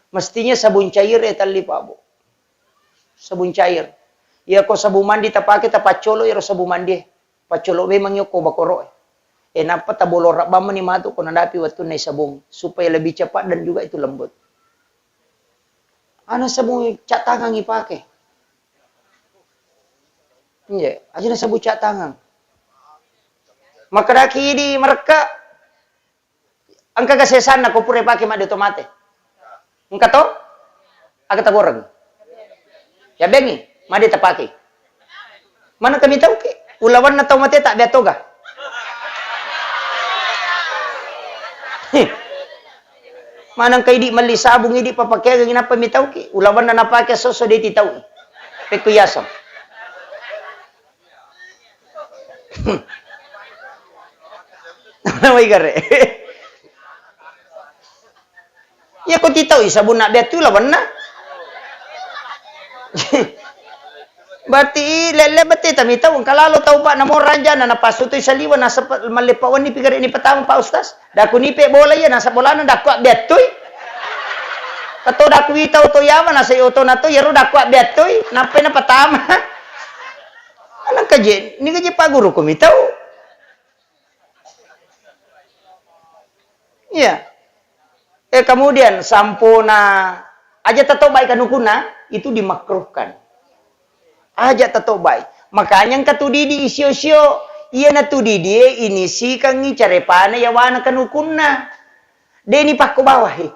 Mestinya sabun cair e talli, Pak, Bu. Sabun cair. Iya ko sabun mandi tapake, tapaccolo iyaro sabun mandi e. Paccolo memang iyo ko bakoro e. E, nappa tabolo rabbang meni matu ko nadapi wettunna isabung, supaya lebih cepat dan juga itu lembut. Ana sabung cat tangan ipake. Iya, aja na sabung cat tangan. Makkedaki idi marekka, engka ga sesanna ko pura ipake madde to mate? Engka to? Aga tagoreng? Yabengi, madde tapake. Maneng kami tauke, ulawanna tau mate tak bea toga. Maneng ka idi melli sabung, idi papakeangi, nappa mi tauke, ulawanna napake soso de ti tau. Pekku yaseng. Nawai gare. Iya ko titau i sabunna beattui lawanna. Berarti i lelle bette tami tau engka lalo tau, Pak, namo ranjana napassu tu saliwa nasaba malleppa wenni pi gare ni petang, Pak Ustaz. Dakuni pe bola iya nasaba bolana dakku abbeattui. Kato dakku wita oto yawa nasai oto nato yaro dakku abbeattui. Nappai napatama. Anang kaje, ni kaje Pak Guru ko mitau. Iya. Eh, kemudian sampona aja tatobai kanukunna, itu dimakruhkan. Aja tatobai. Makanya engka tu didi isio-sio, iya na tu didi e inisikangi carepana yawana kanukunna. Deni pakko bawahi.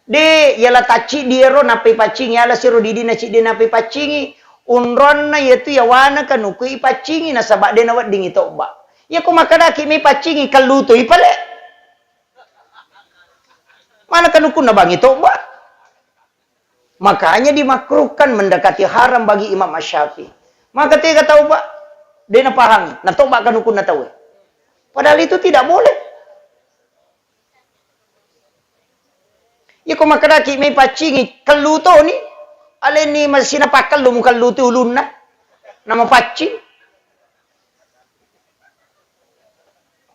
De, yala tacciddi ero nappai paccingi, yala siro didi na ciddi nappai paccingi. Unronna yatu yawana kanuku ipaccingi nasaba de naweddingi tobba. Yako makkedaki mai paccingi, kellutoi pale. Mana kanukunna bangi tobba? Makanya dimakruhkan, mendekati haram bagi Imam Asy-Syafi'i. Maka tega tau, Pak? De napahangi, natobba kanukunna tauwe. Padahal itu tidak boleh. Iyako makkedaki mai paccingi, kellu toni, aleni masina pakkellu mukelluti ulunna, namapaccing.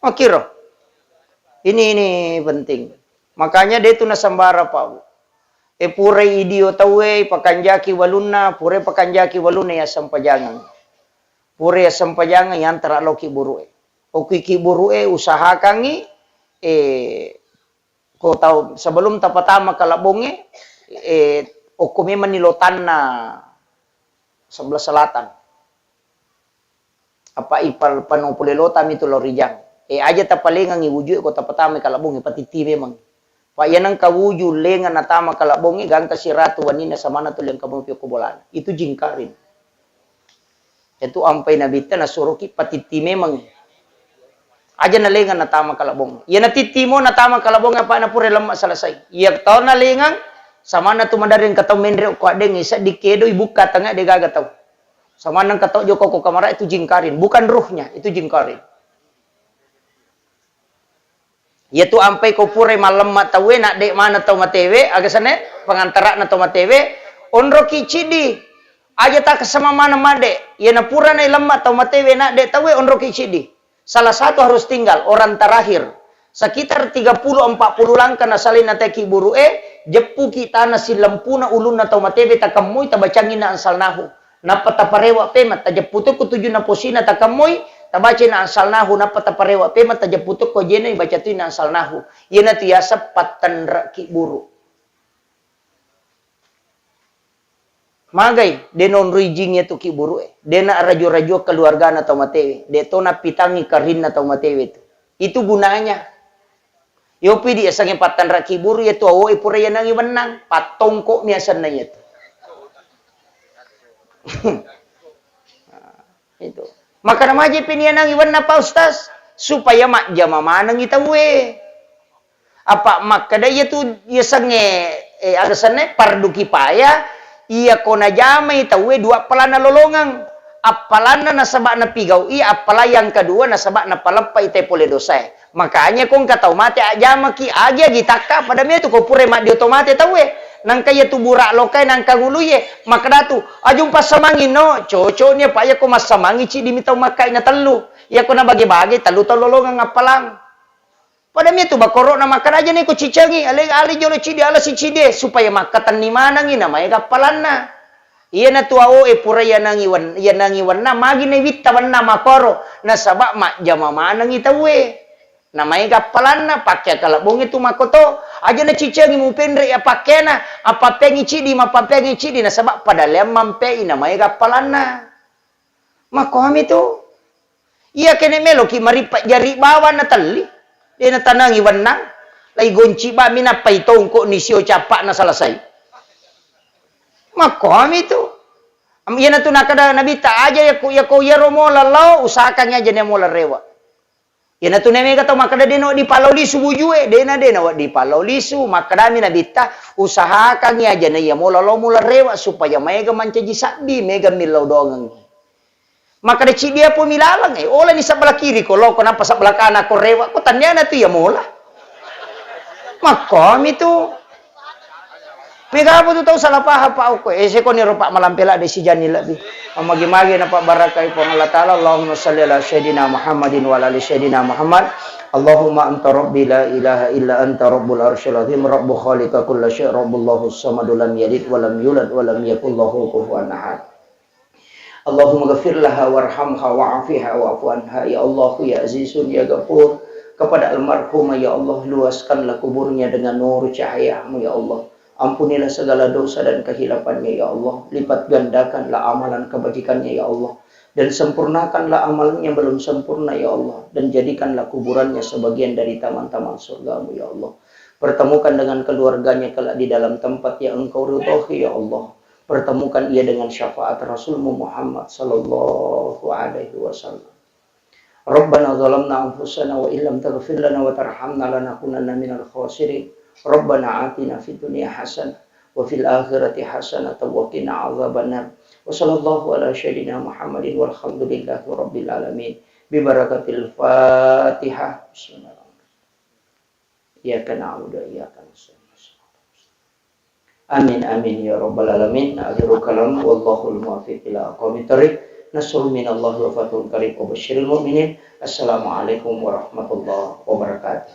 Okkiro. Ini, ini penting. Makanya de tu nasambara, Pak, Bu. E, purai idio tauwe, ipakanjaki walunna, purai pakanjaki walunna, ya sempajangeng. Purai ya sempajangeng, yantara loki buru'e. Okki ki buru'e, usahakangi, e, ko tau sebelum tapatama kalabbongnge, e, okko memanni lotanna sebelah selatan. Apa ipal pano pole lotami tu lao rijang. E, aja tapalengangi wujue ko tapatama kalabbongnge, patitti memang. Pa iya nengka wuju lengang natama kalabbongnge, gangka siratu wenninna samana tu lengka mopi okko bolana. Itu jingkarin. Itu ampai Nabitta nasuroki patitti memang. Aja nalengang natama kalabbong. Iya natittimo natama kalabbong apa na pura lemma selesai. Iya tau nalengang, samanna tu madereng katau menre ko addeng, seddi kedo ibukka tengah de gaga tau. Samanna engka tau joko ko kamara itu jingkarin, bukan ruhnya, itu jingkarin. Iyatu ampai ko purai mallemma tauwe, nadde maneng tau matewe, aga senna pengantara'na tau matewe, onroki ciddi. Aja takessama maneng madde, iyana purana lemma tau matewe, nadde tauwe, onroki ciddi. Salah satu harus tinggal, orang terakhir. Sekitar tiga puluh empat puluh langkah nasalai nateki buru'e, jeppuki tana silempuna ulunna tau matewe, takemmui tabacangi na ansalnahu. Nappa taparewa pema, tajeppu tokko tujunna posina takemmui, tabacai na ansalnahu, nappa taparewa pema, tajeppu tokko jenai, baca toi na ansalnahu. Iyanatu yaseng pattenre'ki buru. Magai, de naonroi jing iyatu ki buru'e, de na raju-rajua keluargana tau matewe, de to napitangi karinna tau matewe tu. Itu gunanya. Yopi di yasengnge pattanra kiburu, iyatu awoe pura yanangi wennang, pattongko'mi asenna iyatu. Itu. Maka namajepi niyanangi wennang, Pak Ustaz, supaya majjama manengi tauwe. Apa makkeda iyatu yasengnge, eh, aga senna, fardu kifayah, iyako najamai tauwe dua appalanna lolongeng. Appalanna nasaba napigau'i, appala yang kedua nasaba napaleppai te pole dosae. Makanya ko engka tau mate ajjamaki, agi-agi takka, pada metu ko pura maddio to mate tauwe. Nangka iyatu bura lokae nangka nguluie, makkedatu, "Ajung passamangi no, cocokni apa iyako massamangi ciddi mi tau makkai na tellu. Iyako nabage-bage tellu tau lolongeng appalang." Pada mitu bakoro'na makkeda, "Ajana iko cicengi, ale, ale jolo cidi, ala si cidi, supaya makkatenni manengi na maega appalanna." Iyanatu awoe pura yanangi wen-, yanangi wenna, magi nawitta wenna makoro, nasaba majjama manengi tauwe. Na maega appalanna, pakke kalabbongnge tu makkoto, ajana cicengi mupenre ya pakkena, appappeangi cidi, mappappeangi cidi, nasaba pada leang mampei na maega appalanna. Makkomi tu. Iya kene meloki marippa jari bawang na telli. De natanangi wennang. Lai gonci bami nappai tongko ni sio cappa'na selesai. Makkomi tu. Am, iyanatu nakada Nabitta, aja yako, yako yaro mola lao, usahakan aja ne mola rewa. Iyanatu ne mega tau makkeda de nawedding pallao lisu wujue, dena, de nawedding pallao lisu. Makkedami Nabitta, usahakangi aja na iya mola lao mola rewa supaya maega mancaji sabbi, mega millau doangengngi. Makkeda ciddi apa milaleng, eh, olani sebelah kiri ko loko, nappa sebelah kanan ko rewa, ko tanniana tu iya mola. Makkomi tu. Mega apa tu tau salah paham, Pak, okko. Eh, sekoni ro, Pak, malampe ladde sijanni lebbi. Magi-magi na, Pak, barakai Puang Allah Ta'ala. Allahumma salli ala Sayyidina Muhammadin wa ala ali Sayyidina Muhammad. Allahumma anta rabbi la ilaha illa anta rabbul arsyil azim, rabbu khaliqa kulla syai, rabbullahu samadu lam yalid wa lam yulad wa lam yakul lahu kufuwan ahad. Allahumma ghafir laha warhamha wa'afiha wa'fu anha. Ya Allah, ya Azizun, ya Ghafur, kepada almarhumah, ya Allah, luaskanlah kuburnya dengan nur cahayamu, ya Allah. Ampunilah segala dosa dan kehilafannya, ya Allah. Lipat gandakanlah amalan kebajikannya, ya Allah. Dan sempurnakanlah amalan yang belum sempurna, ya Allah. Dan jadikanlah kuburannya sebagian dari taman-taman surgamu, ya Allah. Pertemukan dengan keluarganya kelak di dalam tempat yang Engkau ridhoi, ya Allah. Pertemukan ia dengan syafaat Rasulmu Muhammad sallallahu alaihi wasallam. Rabbana zalamna anfusana wa illam taghfir lana wa tarhamna lanakunanna minal khasirin. Rabbana atina fid dunya hasanah wa fil akhirati hasanah wa qina adzabannar. Wa sallallahu ala sayyidina Muhammadin walhamdulillahi rabbil alamin. Bi barakatil Fatihah. Bismillahirrahmanirrahim. Iyyaka na'budu wa iyyaka nasta'in. Amin, amin, ya rabbal alamin. Akhirul kalam, wallahul muwaffiq ila aqwamit thariq. Nasrun minallahi wa fathun qarib wa basyiril mu'minin. Assalamualaikum warahmatullahi wabarakatuh.